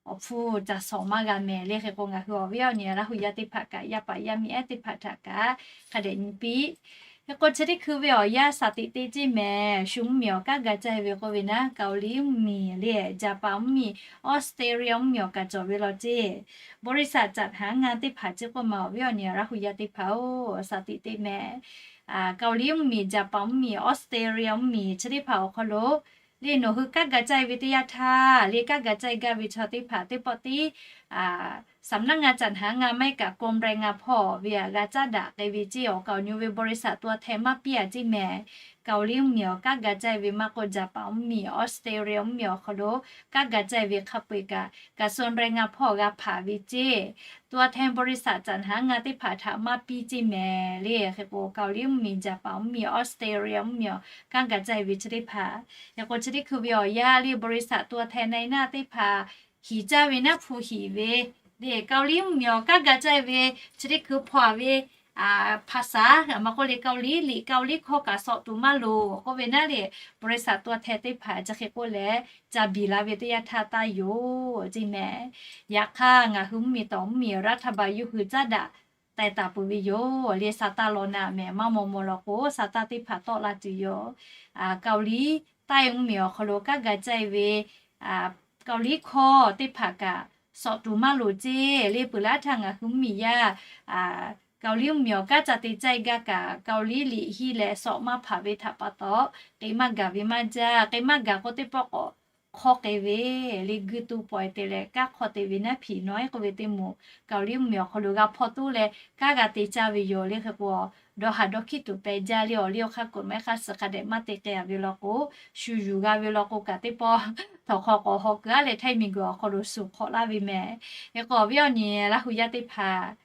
awˬ hpfuhˇ ca shawˍ maˇ g'a mehˍ le. Hk'e k'o, ngaˬ hui awˬ viˉ awˬ nyi Laˇ hu yaˇ teˇ hpaˍ kaꞈ, yaˇ paˍ yaˇ miˇ ehˉ teˇ hpaˍ htaꞈ kaꞈ hk'a dehꞈ nyi piˇ. Hk'e k'o, chi teˇ hkui ve awˬ yanˇ shaˍ tiꞈ te ceˇ mehˍ. Shu mvuhˇmiˬ awˬ kanˉ ga caˇ ve k'oˆ ve naˉ, Kaoˍliˇ mvuhˇmiˬ le, Jaˍpaˍ mvuhˇmiˬ, Australia mvuhˇmiˬ awˬ kaꞈ cawˬ ve law ceˇ. บริษัท จัดหางาน teˇ hpaˍ ceˇ k'oˆ ma, awˬ viˉ awˬ nyi Laˇ hu yaˇ teˇ hpaˍ-oˬ, shaˍ tiꞈ te mehˍ. Kaoˍliˇ mvuhˇmiˬ, Jaˍpaˍ mvuhˇmiˬ, Australia mvuhˇmiˬ chi teˇ hpaˍ awˬ hk'aw lo le, nawˬ hui kanˉ ga caˇ ve teˇ yanˇ htaˇ le, kanˉ ga caˇ gaˇ ve chaw teˇ hpaˍ teˇ pawˆ tiˉ สำนักงานจัดหางาน maˇ heˆ kaꞈ กรมแรงงาน hpawˇ ve a g'a caˉ daꞈ k'ai ve ceˇ. Awˬ kaˍ awˬ nyi ve บริษัท ตัวแทน maˇ piˇ a ceˇ mehˍ. Kaoˍliˇ mvuhˇmiˬ awˬ kanˉ ga caˇ ve maˇ k'oˆ, Japan mvuhˇmiˬ, Australia mvuhˇmiˬ awˬ hk'aw lo kanˉ ga caˇ ve hk'a peu-eˬ kaꞈ กระทรวงแรงงาน hpawˇ g'a hpanˍ ve ceˇ. ตัวแทนบริษัท จัดหางาน teˇ hpaˍ htaꞈ maˇ piˇ ceˇ mehˍ le. Hk'e k'o Kaoˍliˇ mvuhˇmiˬ, Japan mvuhˇmiˬ, Australia mvuhˇmiˬ awˬ kanˉ ga caˇ ve chi teˇ hpaˍ, hk'e k'o chi teˇ hkui ve awˬ yanˇ le บริษัท ตัวแทน ในหน้า teˇ hpaˍ hiˍ caˇ ve naˉ hpu hiˍ ve le, Kaoˍliˇ mvuhˇmiˬ awˬ kanˉ ga caˇ ve chi teˇ hkui hpawˇ ve ภาษา maˇ k'oˆ le, Kaoˍliˇ liꞈ Kaoˍliˇ hkawˇ kaꞈ sawꞈ tuˬ maˇ loˍ k'oˆ ve naˉ le, บริษัท ตัวแทน teˇ hpaˍ chi hk'e k'oˆ leh ca biˬ la ve teˇ yanˇ htaˇ taˇ yoˬ ceˇ mehˍ. Yaꞈ hk'aˇ ngaˬ hui mvuhˇmiˬ tawˍ mvuhˇmiˬ รัฐบาล yawˇ hui caˉ daꞈ taiˍ taˍ peuˬ ve yoˬ le. Sa taˇ law naˍ mehˍ, maˇ maw maw law k'o sa taˇ teˇ hpaˍ tawˆ la tuˬ yoˬ. Kaoˍliˇ ใต้ mvuhˇmiˬ awˬ hk'aw lo kanˉ ga caˇ ve Kaoˍliˇ hkawˇ teˇ hpaˍ kaꞈ sawꞈ tuˬ maˇ loˍ ceˇ le. Peuˬ laˇ htaˇ ngaˬ hui mvuhˇmiˬ yaˇ Kaoˍliˇ mvuhˇmiˬ awˬ kanˉ ca te caˇ gaˇ kaꞈ, Kaoˍliˇ liꞈ hiˇ leh sawꞈ maˇ hpaꞈ ve htaꞈ pa taw, k'e maˇ gaˬ ve maˇ jaˇ. K'e maˇ gaˬ k'o teˇ pawˆ k'awꞈ hk'awˇ k'ai ve le, guˇ tuˇ pawehˇ te leh kanˉ hk'awˇ te ve naˉ hpiˍ nawˉ-e k'oˆ ve teˇ moˍ, Kaoˍliˇ mvuhˇmiˬ awˬ hk'aw lo g'a hpawˇ tuˉ leh kanˉ g'a te caˇ ve yoˬ le. Hk'e k'o dawˇ haˍ dawˇ hkiˉ tuˬ pehꞈ jaˇ le. Awˬ liˇ awˬ hk'aˇ กฎหมาย hk'a suh hk'a dehꞈ maˇ te k'ai-a ve law k'o, shu yuˬ g'a ve law k'o kaꞈ teˇ pawˆ htawnˍ hk'aw k'awꞈ haw keu-a leh htaiˇ miˬguiˬ awˬ hk'aw lo shuˍ hk'awꞈ laˇ ve mehˍ. Hk'e k'o awˬ viˉ awˬ nyi Laˇ hu yaˇ teˇ hpaˍ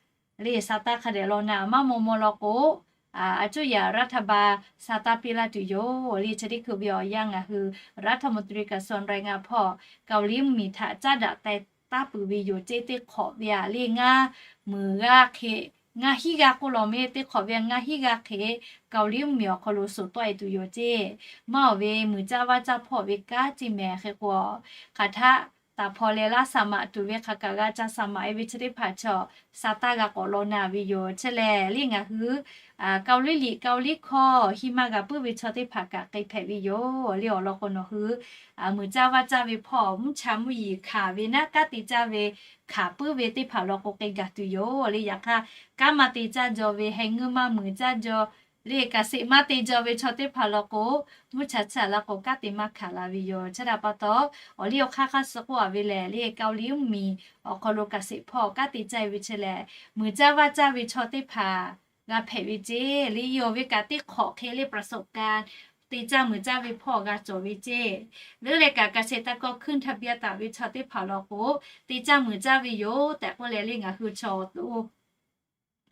le, sa taˇ hk'a dehꞈ law naˍ, maˇ maw maw law k'o, a cuˇ yaꞈ รัฐบาล sa taˇ piˇ laˇ tuˬ yoˬ le. Chi teˇ hkui ve awˬ yanˇ ngaˬ hui รัฐมนตรี กระทรวงแรงงาน hpawˇ Kaoˍliˇ mvuhˇmiˬ htaꞈ caˉ daꞈ taiˍ taˉ peuˬ ve yoˬ ceˇ. Teˇ hk'awꞈ ve-a le ngaˇ meuˍ g'aˇ hk'e, ngaˇ hinˉ g'aˇ k'oˆ law mehˍ, teˇ hk'awꞈ ve ngaˇ hinˉ g'aˇ hk'e Kaoˍliˇ mvuhˇmiˬ awˬ hk'aw lo shuˍ tawˆ-e tuˬ yoˬ ceˇ. Maˇ awˬ ve muiˬ caˇ vaˇ caˇ hpawˇ ve kanˉ ceˇ mehˍ. Hk'e k'o hk'aˬ htaˆ taˍ hpaw leh laˇ saˍ maꞈ tuˬ ve hk'aˬ kaꞈ g'a ca saˍ maꞈ-e ve chi teˇ hpaˍ chaw sa taˇ g'a k'awꞈ law naˍ ve yoˬ. Chi lehˬ le ngaˬ hui Kaoˍliˇ liꞈ Kaoˍliˇ hkawˇ hiˇ maˇ g'a puiˉ ve chaw teˇ hpaˍ kaꞈ k'ai hpehꞈ ve yoˬ le. Awˬ lawn k'o nawˬ hui muiˬ caˇ vaˇ caˇ ve hpawˇ mvuhˇ cha mvuhˇ yiˍ hkanˍ ve naˉ, kanˉ te caˇ ve hkanˍ puiˉ ve teˇ hpaˍ law k'o k'ai gaˬ tuˬ yoˬ le. Yaꞈ hk'aˇ kanˉ maˇ te caˇ jaw ve, heh ngeuˇ maˇ muiˬ caˇ jaw le, เกษตร maˇ te jaw ve chaw teˇ hpaˍ law k'o, mvuhˇ cha chaˇ laˇ k'o kanˉ te maˇ hkanˍ la ve yoˬ. Chi htaꞈ pa taw, awˬ liˇ awˬ hk'aˇ hk'aˇ suh k'oˆ-a ve lehˬ le, Kaoˍliˇ mvuhˇmiˬ awˬ hk'aw lo เกษตร hpawˇ kanˉ te caˇ ve chi lehˬ, muiˬ caˇ vaˇ caˇ ve chaw teˇ hpaˍ g'a hpehꞈ ve ceˇ le. Yawˇ ve kaꞈ teˇ hk'awꞈ hk'e le ประสบการณ์ te caˇ muiˬ caˇ ve hpawˇ g'a cawˬ ve ceˇ. Leuˉ leh kaꞈ เกษตรกร ขึ้นทะเบียน taˍ ve chaw teˇ hpaˍ law k'o, te caˇ muiˬ caˇ ve yoˬ tehꞈ k'oˆ leh le ngaˬ hui chaw awˬ to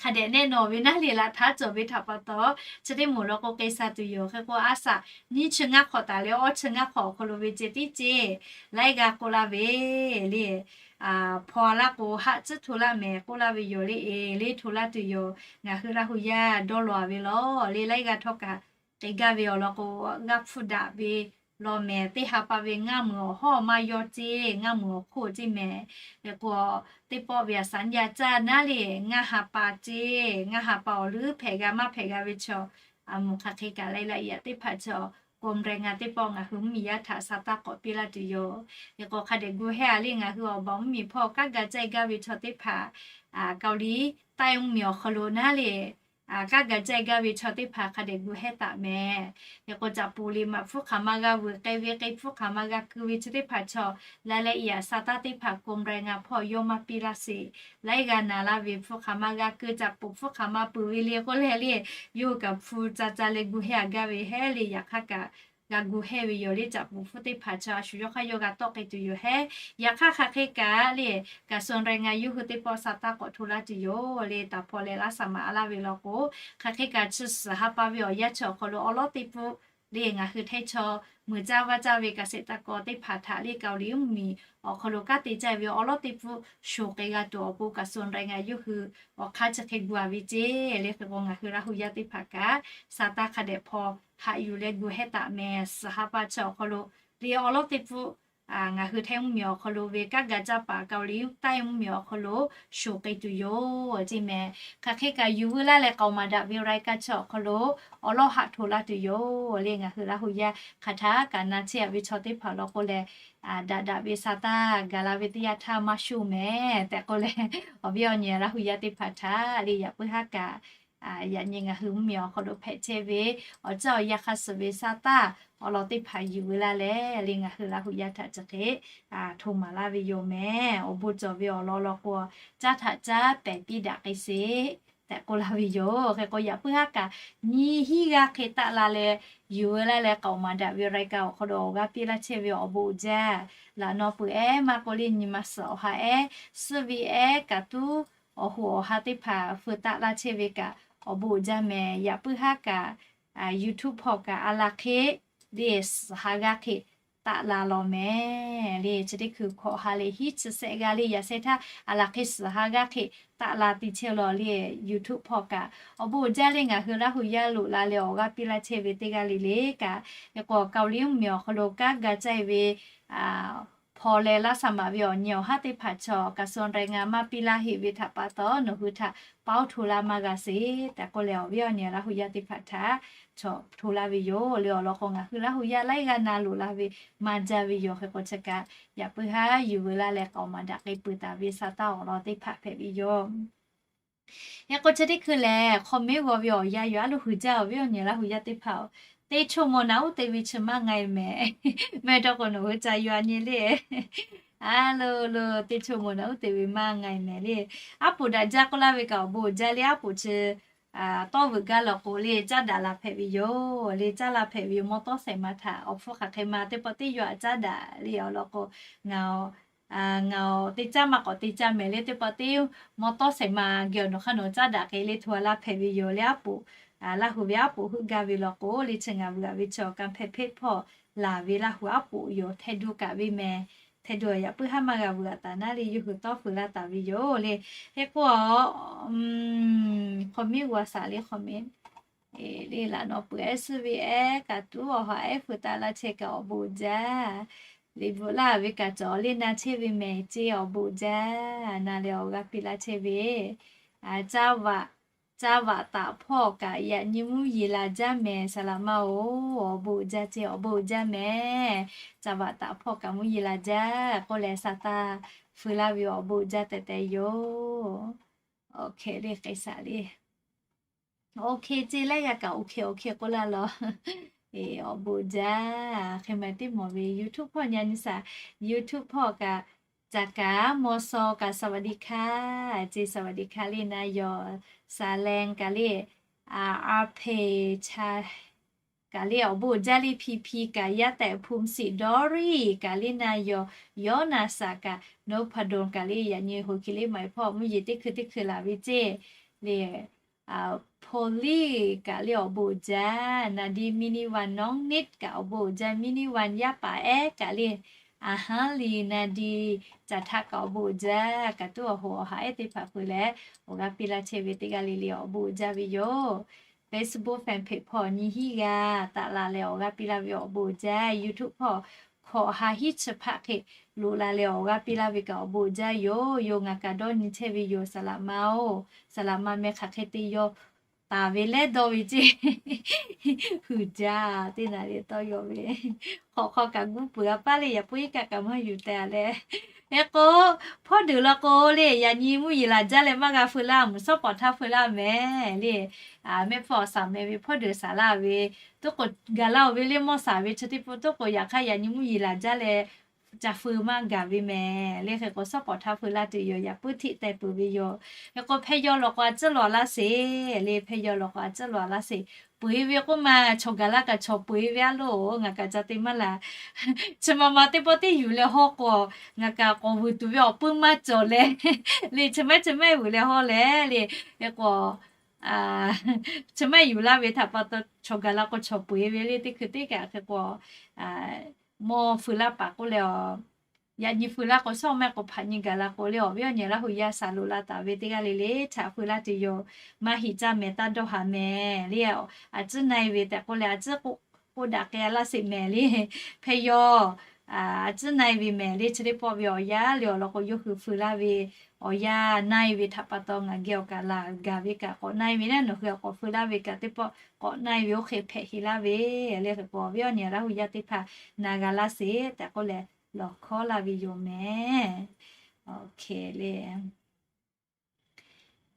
hk'a dehꞈ nehˆ nawˬ ve naˉ le laꞈ htaˇ cawˬ ve htaꞈ pa taw, chi teˇ moˍ law k'o k'ai sha tuˬ yoˬ. Hk'e k'o a shaꞈ nyiˇ chi ngaˇ hk'awꞈ taˍ leh awˇ chi ngaˇ hk'awꞈ awˬ hk'aw lo ve ceh tiˉ ceˇ laiˉ g'aˇ k'oˆ laˇ ve le. Hpaw laˇ k'o haˆ tcuhˉ hto laˇ mehˍ k'oˆ laˇ ve yoˬ le. E le hto laˇ tuˬ yoˬ. Ngaˬ hui Laˇ hu yaˇ dawˇ law-a ve law le, laiˉ g'aˇ htawˇ kaꞈ k'ai gaˇ ve awˬ lawn k'o, g'aˇ hpfuhˇ daꞈ ve law mehˍ. Teˇ ha pa ve ngaˇ meuˍ awˬ hawˉ maˇ yawˇ ceˇ, ngaˇ meuˍ awˬ hk'oˆ ceˇ mehˍ. Hk'e k'o teˇ pawˆ ve a saˍ nyi a caˇ naˉ le, ngaˇ ha pa ceˇ, ngaˇ ha pa awˬ leuˉ hpehꞈ g'a maˇ hpehꞈ g'a ve chaw, a moˍ hk'aˬ hk'e kaꞈ laiˉ laꞈ yaꞈ teˇ hpaˍ chaw กรมแรงงาน teˇ pawˆ ngaˬ hui mvuhˇmiˬ yaˇ htaꞈ sa taˇ k'awꞈ piˇ laˇ tuˬ yoˬ. Hk'e k'o hk'a dehꞈ gu hehˉ-a le ngaˬ hui awˬ baˬ mvuhˇmiˬ hpawˇ kanˉ ga caˇ gaˇ ve chaw teˇ hpaˍ, Kaoˍliˇ ใต้ mvuhˇmiˬ awˬ hk'aw lo naˉ le, kanˉ ga caˇ gaˇ ve chaw teˇ hpaˍ hk'a dehꞈ gu hehˉ taˍ mehˍ. Hk'e k'o caꞈ poˍ liꞈ maꞈ hpfuhˇ hk'aˬ ma g'a vuiˬ k'ai ve, k'ai hpfuhˇ hk'aˬ ma g'a keu ve chi teˇ hpaˍ chaw, laiˉ laꞈ yaꞈ sa taˇ teˇ hpaˍ กรมแรงงาน hpawˇ yawˇ maˇ piˇ laˇ sheˍ. Laiˉ g'aˇ naˍ laˇ ve hpfuhˇ hk'aˬ ma g'a keu, caꞈ poˍ hpfuhˇ hk'aˬ ma peuˬ ve le k'oˆ leh le, yawˇ hui kaꞈ hpu ca ca leh gu hehˉ-a gaˇ ve hehˉ le. Yaꞈ hk'aˇ kaꞈ g'a gu hehˉ ve yoˬ le. Caꞈ poˍ hpfuhˇ teˇ hpaˍ chaw a shu yawˇ hk'aˇ yawˇ g'a tawˆ k'ai tuˬ yoˬ hehˉ. Yaꞈ hk'aˇ hk'aˬ hk'e kaꞈ le, กระทรวงแรงงาน yawˇ hui teˇ pawˆ sa taˇ k'awꞈ hto laˇ tuˬ yoˬ le. Taˍ hpaw leh laˇ saˍ maꞈ a laˇ ve law k'o, hk'aˬ hk'e kaꞈ chi suhˍ ha pa ve awˬ yanˇ chi awˬ hk'aw lo awˉ lawˉ teˇ pfuhˆ le ngaˬ hui htaiˇ chaw muiˬ caˇ vaˇ caˇ ve เกษตรกร teˇ hpaˍ htaꞈ le Kaoˍliˇ mvuhˇmiˬ awˬ hk'aw lo kanˉ te caˇ ve awˉ lawˉ teˇ pfuhˆ shoˍ k'ai g'a tuˬ awˬ pon กระทรวงแรงงาน yawˇ hui awˬ hk'aˇ chi hk'e gu-a ve ceˇ le. Hk'e k'o ngaˬ hui Laˇ hu yaˇ teˇ hpaˍ kaꞈ sa taˇ hk'a dehꞈ hpaw haꞈ yuˬ leh gu hehˉ taˍ mehˍ. Suhˍ ha pa chi awˬ hk'aw lo le awˉ lawˉ teˇ pfuhˆ ngaˬ hui htaiˇ mvuhˇmiˬ awˬ hk'aw lo ve kanˉ ga caˇ paˍ Kaoˍliˇ ใต้ mvuhˇmiˬ awˬ hk'aw lo shoˍ k'ai tuˬ yoˬ ceˇ mehˍ. Hk'aˬ hk'e kaꞈ yuˬ veu laˇ leh k'aoˍ maˍ daꞈ ve รายการ chi awˬ hk'aw lo awˉ lawˉ haꞈ hto laˇ tuˬ yoˬ le. Ngaˬ hui Laˇ hu yaˇ hk'aˬ htaˇ kaꞈ na chehˇ-a ve chaw teˇ hpaˍ law k'o lehˬ, daꞈ daꞈ ve sa taˇ gaˬ la ve teˇ yanˇ htaˇ maˇ shoˇ mehˍ tehꞈ k'oˆ leh, awˬ viˉ awˬ nyi Laˇ hu yaˇ teˇ hpaˍ htaꞈ le yaꞈ puiˉ haˉ kaꞈ, yaꞈ nyi ngaˬ hui mvuhˇmiˬ awˬ hk'aw lo hpehꞈ chehˇ ve awˬ caˇ awˬ yanˇ hk'a suhˍ ve sa taˇ awˬ lawn teˇ hpaˍ yuˬ veu laˇ leh le ngaˬ hui Laˇ hu yaˇ htaꞈ chi hk'e hto maˍ laˇ ve yoˬ mehˍ. Awˬ bon cawˬ ve awˬ lawn law k'o, caˉ htaꞈ caˉ pehˍ piˇ daꞈ k'ai sheˍ. tehꞈ k'oˆ laˇ ve yoˬ. Hk'e k'o, yaꞈ puiˉ haˉ kaꞈ nyiˇ hinˉ g'aˇ hk'e taˆ la leh yuˬ veu laˇ leh k'aoˍ maˍ daꞈ ve awˬ รายการ awˬ hk'aw lo awˬ g'aˇ piˇ laˇ chehˇ ve awˬ bon uiˍ jaˇ, laꞈ naw peuˬ ehˉ maˇ k'oˆ le, nyi ma suhˍ awˬ ha ehˉ, suhˉ ve ehˉ kaꞈ tuˉ awˬ hoꞈ awˬ ha teˇ hpaˍ feu taˆ laˇ chehˇ ve kaꞈ awˬ bon uiˍ jaˇ meh. Yaꞈ puiˉ haˉ kaꞈ YouTube hpawˇ kaꞈ a laˬ hk'e le suhˍ ha g'aˇ hk'e taˆ la law meh le. Chi teˇ hkui hkawꞈ ha leh hiˉ chi sehˆ g'aˇ le yaꞈ sheh htaˇ a laˬ hk'e suhˍ ha g'aˇ hk'e taˆ la te chehˇ law le. YouTube hpawˇ kaꞈ awˬ bon uiˍ jaˇ le. Ngaˬ hui Laˇ hu yaˇ loꞈ la leh awˬ g'aˇ piˇ laˇ chehˇ ve teˇ g'aˇ le le kaꞈ, hk'e k'o Kaoˍliˇ mvuhˇmiˬ awˬ hk'aw lo kanˉ ga caˇ ve hpawˇ leh laˇ saˍ maꞈ ve awˬ nyi awˬ haˉ teˇ hpaˍ chaw กระทรวงแรงงาน maˇ piˇ laˇ heˆ ve htaꞈ pa taw, nawˬ hui htaꞈ paoˇ hto laˇ maˇ g'a sheˍ tehꞈ k'oˆ leh, awˬ viˉ awˬ nyi Laˇ hu yaˇ teˇ hpaˍ htaꞈ chaw hto laˇ ve yoˬ le. Awˬ lawn k'o, ngaˬ hui Laˇ hu yaˇ laiˉ g'aˇ na loꞈ la ve maˇ jaˇ ve yoˬ. Hk'e k'o, chi kaꞈ yaꞈ puiˉ haˉ yuˬ veu laˇ leh k'aoˍ maˍ daꞈ k'e peuˬ taˍ ve sa taˇ awˬ lawn teˇ hpaˍ hpehꞈ ve yoˬ. Hk'e k'o, chi teˇ hkui lehˬ, hk'aw mehˉ g'aw ve awˬ yanˇ yoˬ. A loˍ huiˍ jaˇ awˬ viˉ awˬ nyi Laˇ hu yaˇ teˇ hpaˍ-oˬ, teˇ choˇ maw naꞈ uˉ te ve chi maˇ nga e mehˍ. Mehˍ dawˇ k'o, nawˬ hui ca yaw a nyi le. A loˍ loˍ, teˇ choˇ maw naꞈ uˉ te ve maˇ nga e mehˍ le. Aˉ poꞈ daꞈ jaˇ k'oˆ laˇ ve kaꞈ awˬ bon uiˍ jaˇ le. Aˉ poꞈ chi tawˇ vuiˬ gaˇ law k'o le, caˉ daꞈ la hpehꞈ ve yoˬ le. Caˉ la hpehꞈ ve yoˬ. Maw tawˇ shehˍ ma htaꞈ awˬ hpfuhˇ hk'aˬ hk'e ma teˇ pawˆ teˇ yaw aꞈ caˉ daꞈ le. Awˬ lawn k'o, ngaˬ ngaˬ teˇ caˉ maˇ k'awꞈ teˇ caˉ mehˍ le. Teˇ pawˆ teˇ maw tawˇ shehˍ ma geh awˬ nawˬ hk'aˇ nawˬ caˉ daꞈ k'ai le hto a laˇ hpehꞈ ve yoˬ le. Aˉ poꞈ, Laˇ hu ve aˉ poꞈ heuˆ gaˇ ve law k'o le, chi ngaˬ vuiˬ aꞈ ve chi awˬ ka hpehꞈ hpehꞈ hpawˇ laˬ ve Laˇ hu aˉ poꞈ yoˬ. Htehˇ duˇ kaꞈ ve mehˍ. Htehˇ duˇ yaꞈ puiˉ haˉ maˇ g'a vuiˬ aꞈ taˍ naˉ le, yawˇ hui tawˇ feu laˇ taˍ ve yoˬ le. Hk'e k'o, hk'aw mehˉ g'aw shaˍ le, hk'aw mehˉ le laꞈ naw peuˬ ehˉ suhˉ ve ehˉ kaꞈ tuˉ awˬ ha ehˉ feu taˆ laˇ chehˇ kaꞈ awˬ bon uiˍ jaˇ. Liꞈ bvuhꞈ laˇ ve kaꞈ cawˬ le na chehˇ ve mehˍ ceˇ, awˬ bon uiˍ jaˇ. Na leh awˬ g'aˇ piˇ laˇ chehˇ ve Caˇ vaꞈ taˍ hpawˇ kaꞈ yaꞈ nyi mvuhˇ yeˬ laˬ jaˇ mehˍ, saˍ laꞈ ma-oˬ. Awˬ bon uiˍ jaˇ ceˇ, awˬ bon uiˍ jaˇ mehˍ. Caˇ vaꞈ taˍ hpawˇ kaꞈ mvuhˇ yeˬ laˬ jaˇ k'oˆ leh, sa taˇ feu laˇ ve awˬ bon uiˍ jaˇ tehꞈ tehꞈ yoˬ. Oˇ hk'e le, k'ai shaˍ le. Oˇ hk'e ceˇ leh g'a kaꞈ oˇ hk'e oˇ hk'e k'oˆ laˇ law. Awˬ bon uiˍ jaˇ. Hk'e ma teˇ mawˬ ve YouTube hpawˇ nya nyi shaˍ. YouTube hpawˇ kaꞈ, caˍ kaˍ maw shaw kaꞈ สวัสดีค่ะ ceˇ, สวัสดีค่ะ le na yawˬ. Saˍ lehˬ kaꞈ le, a hpeˍ cha kaꞈ le, awˬ bon uiˍ jaˇ le. Hpi hpi kaꞈ, yaˇ tehꞈ hpu siˍ dawˇ riˇ kaꞈ le na yawˬ. Yawˇ na shaˍ kaꞈ, นพดล kaꞈ le, yaꞈ nyi hui hk'e le maˍ hpawˇ mvuhˇ yeˬ teˇ hkui teˇ hkui laˬ ve ceˇ le. Hpo liˇ kaꞈ le awˬ bon uiˍ jaˇ. Na di มินิวัน น้องนิด kaꞈ awˬ bon uiˍ jaˇ. มินิวัน yaˇ paˍ ehˉ kaꞈ le, a haˉ liˍ na di caˍ htaˇ kaꞈ awˬ bon uiˍ jaˇ. Kaꞈ tuˉ awˬ hoꞈ awˬ ha ehˉ teˇ hpaˍ peuˬ leh, awˬ g'aˇ piˇ laˇ chehˇ ve teˇ g'aˇ le le awˬ bon uiˍ jaˇ ve yoˬ. Facebook fan page hpawˇ nyiˇ hinˉ g'aˇ taˆ la leh awˬ g'aˇ piˇ laˇ ve awˬ bon uiˍ jaˇ. YouTube hpawˇ hkawꞈ ha hiˉ chi hpaˆ hk'e loꞈ la leh awˬ g'aˇ piˇ laˇ ve kaꞈ awˬ bon uiˍ jaˇ yoˬ. Yoˬ ngaˬ kaꞈ dawˇ nyi chehˇ ve yoˬ, saˍ laꞈ ma-oˬ. Saˍ laꞈ ma meh hk'aˬ hk'e te yaw taˍ ve leh dawˇ ve ceˇ. Huiˍ jaˇ teˇ naˍ riˍ tawˇ yaw ve. Hk'awꞈ hk'aw kaꞈ guˇ peuˬ a paˇ le, yaꞈ puiˉ iˉ kaˆ kaꞈ maˇ yuˬ teh a leh. Hk'e k'o, hpawˇ deuˬ law k'o le, yaꞈ nyi mvuhˇ yeˬ laˬ jaˇ leh maˇ g'a feu laˇ, mvuhˬ shawˉ pawˍ htaˇ feu laˇ mehˍ le. Mehˆ hpfuhˇ awˬ shaˍ meh ve hpawˇ deuˬ shaˍ laˇ ve, tuˉ k'o gaˬ laˇ-oˬ ve le, mawˇ shaˍ ve chi teˇ pawˆ tuˉ k'o, yaꞈ hk'aˇ yaꞈ nyi mvuhˇ yeˬ laˬ jaˇ leh ca feu maˇ gaˬ ve mehˍ le. Hk'e k'o, shawˉ pawˍ htaˇ feu laˇ tuˬ yoˬ, yaꞈ puiˉ hteꞈ teh peuˬ ve yoˬ. Hk'e k'o, hpehˇ yaw law k'o a ciˉ law laˇ sheˍ le, hpehˇ yaw law k'o a ciˉ law laˇ sheˍ. Peu eˬ ve k'oˆ ma, chaw gaˬ laˇ kaꞈ chaw peu eˬ ve a loˬ, ngaˬ kaꞈ ca te maˇ laˬ. Chi ma ma teˇ pawˆ teˇ yuˬ leh hawˇ k'o, ngaˬ kaꞈ k'awꞈ vuiˬ tuˬ ve awˬ puiˉ maˇ cawˬ leh le, chi mehˉ chi mehˉ vuiˬ leh hawˇ leh le. Hk'e k'o, chi mehˉ yuˬ laˇ ve htaꞈ pa taw chaw gaˬ la k'o chaw peu eˬ ve le, teˇ hkui teˇ kaꞈ hk'e k'o, mawˇ feu laˇ paˍ k'oˆ leh, yaꞈ nyi feu laˇ k'o shawˉ mehˆ k'o hpaꞈ nyi gaˬ la k'o le, awˬ viˉ awˬ nyi Laˇ hu yaˇ shaˍ loꞈ la taˍ ve teˇ g'aˇ le le htaꞈ feu laˇ tuˬ yoˬ. Maˇ heꞈ caˇ mehˍ, taˇ dawˇ haˍ mehˍ le. A ciˉ na e ve tehꞈ k'oˆ leh, a ciˉ k'oˆ daꞈ k'ai a laˇ sheˍ mehˍ le. Hpehˇ yaw a ciˉ na e ve mehˍ le. Chi teˇ pawˆ ve awˬ yanˇ le awˬ lawn k'o, yawˇ hui feu laˇ ve awˬ yanˇ na e ve htaꞈ pa taw ngaˬ geh awˬ kaˬ laˬ gaˬ ve kaꞈ k'awꞈ na e ve naˉ, nawˬ hui a k'awꞈ feu laˇ ve kaꞈ teˇ pawˆ k'awꞈ na e ve oˇ hk'e hpehꞈ heꞈ laˇ ve le. Hk'e k'o, awˬ viˉ awˬ nyi Laˇ hu yaˇ teˇ hpaˍ na g'a laˇ sheˍ tehꞈ k'oˆ leh lawˬ hkawˉ laˇ ve yoˬ mehˍ. Oˇ hk'e le.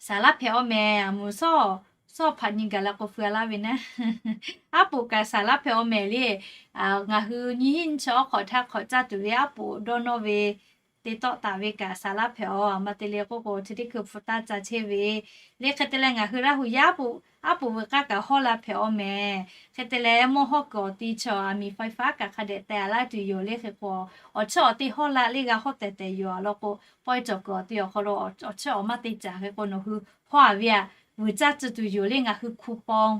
Saˍ laˇ hpehꞈ-aw mehˍ, a mvuhˬ shawˉ, shawˉ hpaꞈ nyi gaˬ la k'o feu a laˇ ve naˉ. Aˉ poꞈ kaꞈ saˍ laˇ hpehꞈ-aw mehˍ le. Ngaˬ hui nyiˇ hinˉ nyiˇ chi awˉ hk'awꞈ htaˇ hk'awꞈ caˇ tuˬ ve aˉ poꞈ dawˇ nawˇ ve te tawˆ taˍ ve kaꞈ saˍ laˇ hpehꞈ-aw. A ma te le k'oˆ k'o, chi teˇ hkui hpu taˇ ca chehˇ ve le. Hk'e te leh ngaˬ hui Laˇ huˍ yaˇ aˉ poꞈ, aˉ poꞈ veuꞈ k'aˇ kaꞈ hawˇ la hpehꞈ-aw mehˍ. Hk'e te leh mawˇ hawˇ kuiˬ awˬ ti chaw aˬ miˍ faiˍ faˉ kaꞈ hk'a dehꞈ teh-a laˇ tuˬ yoˬ le. Hk'e k'o, awˬ chawˇ awˬ te hawˇ la le g'a hawˇ tehˬ tehˬ yoˬ. Awˬ lawn k'o, pawehˇ cawˬ kuiˬ awˬ ti awˬ hk'aw lo awˬ chawˇ awˬ maˇ te caˍ. Hk'e k'o nawˬ hui hawˇ-a ve aꞈ vuiˬ caˇ tcuh tuˬ yoˬ le. Ngaˬ hui hku paw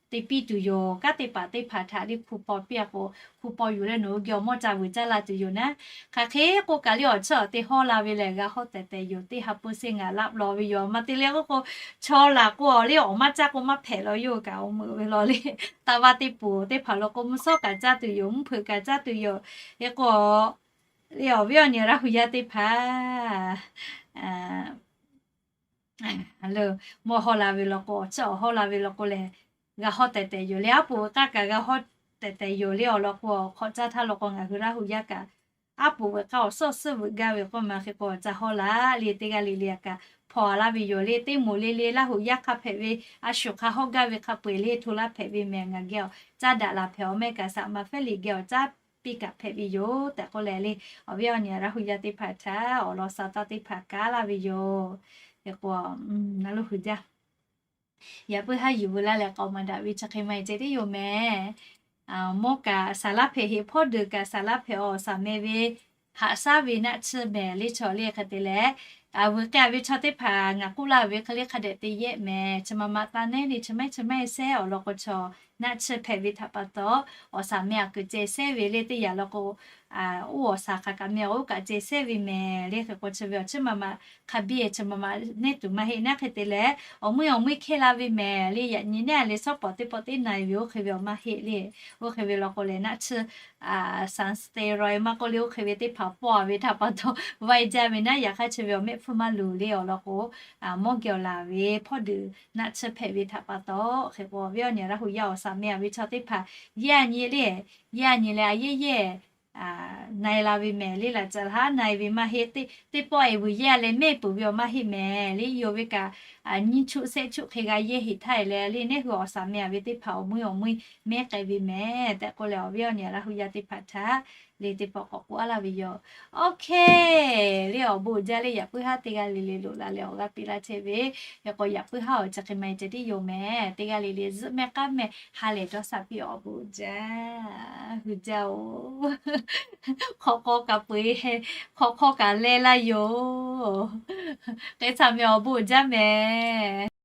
te piˇ tuˬ yoˬ. Kanˉ te paˍ teˇ hpaˍ htaꞈ le hku paw piˇ-a k'o, hku paw yuˬ leh nawˬ hui geh awˬ mawˇ ca vuiˬ caˇ la tuˬ yoˬ naˉ. Hk'aˬ hk'e k'oˆ kaꞈ le, awˬ chawˇ awˬ te hawˇ la ve lehˬ g'a hawˇ tehˬ tehˬ yoˬ. Teˇ ha pui se ngaˬ laˆ law ve yoˬ. A ma te le k'oˆ k'o, chaw laˬ k'o awˬ le awˬ maˇ caˇ k'o maˇ hpehꞈ law yoˬ kaꞈ, awˬ meuꞈ ve law le. Taˇ vaˇ teˇ poˍ teˇ hpaˍ law k'o, mvuhˇ shawˉ kaꞈ caˇ tuˬ yoˬ, mvuhˇ hpeuꞈ kaꞈ caˇ tuˬ yoˬ. Hk'e k'o, le awˬ viˉ awˬ nyi Laˇ huˍ yaˇ teˇ hpaˍ mawˇ hawˇ la ve law k'o, awˬ chawˇ awˬ hawˇ la ve law k'o lehˬ, g'a hawˇ tehˬ tehˬ yoˬ le. Aˉ poꞈ veuꞈ k'aˇ kaꞈ g'a hawˇ tehˬ tehˬ yoˬ le. Awˬ lawn k'o, hk'awꞈ caˇ htaˇ law k'o ngaˬ hui Laˇ huˍ yaˇ kaꞈ aˉ poꞈ veuꞈ k'aˇ awˬ suhˉ awˬ suhˉ veuꞈ gaˇ ve k'oˆ ma. Hk'e k'o ca hawˇ la le, teˇ g'aˇ le le aꞈ kaꞈ hpawnˬ-a laˇ ve yoˬ le. Teˇ moˍ le le Laˇ huˍ yaˇ hk'a hpehꞈ ve a shu hk'a hawˇ gaˇ ve hk'a peu-eˬ le hto laˇ hpehꞈ ve mehˍ. Ngaˬ geh awˬ caˇ daꞈ laˬ hpehꞈ-aw mehˍ kaꞈ, saꞈ ma Fehˉliꞈ geh awˬ caˇ piˇ kaꞈ hpehꞈ ve yoˬ tehꞈ k'oˆ leh le, awˬ viˉ awˬ nyi Laˇ huˍ yaˇ teˇ hpaˍ htaꞈ awˬ lawn sa taˇ teˇ hpaˍ kaˉ laˇ ve yoˬ. Hk'e k'o, a lo hui jaˇ, yaꞈ puiˉ haˉ yuˬ veu laˇ leh k'aoˍ maˍ daꞈ ve chi hk'e maˇ heˆ ceh tiˉ yoˬ mehˍ. Mawˇ kaꞈ saˍ laˇ hpehꞈ heˆ, hpawˇ deuˬ kaꞈ saˍ laˇ hpehꞈ-aw, awˬ saˍ meh ve haꞈ shaˉ ve naˆ tsuhˇ mehˍ le chaw le. Hk'e te leh, vuiˬ k'ai-a ve chaw teˇ hpaˍ ngaˬ k'oˆ laˇ ve hk'e le hk'a dehꞈ te yehˆ mehˍ. Chi ma ma taˇ nehˉ le, chi mehˉ chi mehˉ sehˉ awˬ lawn k'o chaw naˆ tsuhˇ hpehꞈ ve htaꞈ pa taw, awˬ saˍ meh aꞈ kuiˬ ceh sehˉ ve le teˇ yanˇ law k'o, oˇ awˬ saˍ hk'aˬ kaꞈ meh oˇ kaꞈ ceh sehˉ ve mehˍ le. Hk'e k'o chi ve awˬ chi ma ma hk'a biˇ chi ma ma nehˉ tuˬ maˇ heˆ naˉ. Hk'e te leh, awˬ mui awˬ mui hkehˇ la ve mehˍ le. Yaꞈ nyi nehˉ le shawˉ pawˍ teˇ pawˆ teˇ na-e ve oˇ hk'e ve awˬ maˇ heˆ le. Oˇ hk'e ve law k'o lehˬ, naˆ tsuhˇ, steroid maˇ k'oˆ le, oˇ hk'e ve teˇ hpaˍ pawˆ-a ve htaꞈ pa taw vaiˇ jaˇ ve naˉ. Yaꞈ hk'aˇ chi ve awˬ mehˆ hpfuhˇ maˇ luˬ le. Awˬ lawn k'o, mawˇ geh awˬ laˬ ve hpawˇ deuˬ naˆ tsuhˇ hpehꞈ ve htaꞈ pa taw, hk'e k'o awˬ viˉ awˬ nyi Laˇ huˍ yaˇ awˬ saˍ meh-a ve chaw teˇ hpaˍ yehˇ nyi le, yehˇ nyi leh a yehˇ yehˇ na-e la ve mehˍ le. Laꞈ caˬ haˉ na-e ve maˇ heˆ. Teˇ pawˆ-e vuiˬ yehˇ leh mehˆ peuˬ ve awˬ maˇ heˆ mehˍ le. Yawˇ ve kaꞈ nyiˇ chuˆ shehˆ chuˆ hk'e g'a yehˇ heꞈ htaˇ-e leh le, nehˉ hui awˬ saˍ meh-a ve teˇ hpaˍ awˬ mui awˬ mui mehˉ k'ai ve mehˍ tehꞈ k'oˆ leh, awˬ viˉ awˬ nyi Laˇ huˍ yaˇ teˇ hpaˍ htaꞈ le teˇ pawˆ k'awꞈ k'oˆ-a laˇ ve yoˬ. Oˇ hk'e le, awˬ bon uiˍ jaˇ le. Yaꞈ puiˉ haˉ teˇ g'aˇ le le loꞈ la leh awˬ g'aˇ piˇ laˇ chehˇ ve, hk'e k'o yaꞈ puiˉ haˉ awˬ chi hk'e maˇ heˆ ceh tiˉ yoˬ mehˍ. Teˇ g'aˇ le le zuhˆ mehˆ k'aˉ mehˆ ha lehˬ dawˇ sha piˇ, awˬ bon uiˍ jaˇ, hui jaˇ-oˬ. Hk'awꞈ hk'aw kaꞈ peu-eˬ, hk'awꞈ hk'aw kaꞈ leh laˇ yoˬ. K'ai htaꞈ meh awˬ bon uiˍ jaˇ mehˍ.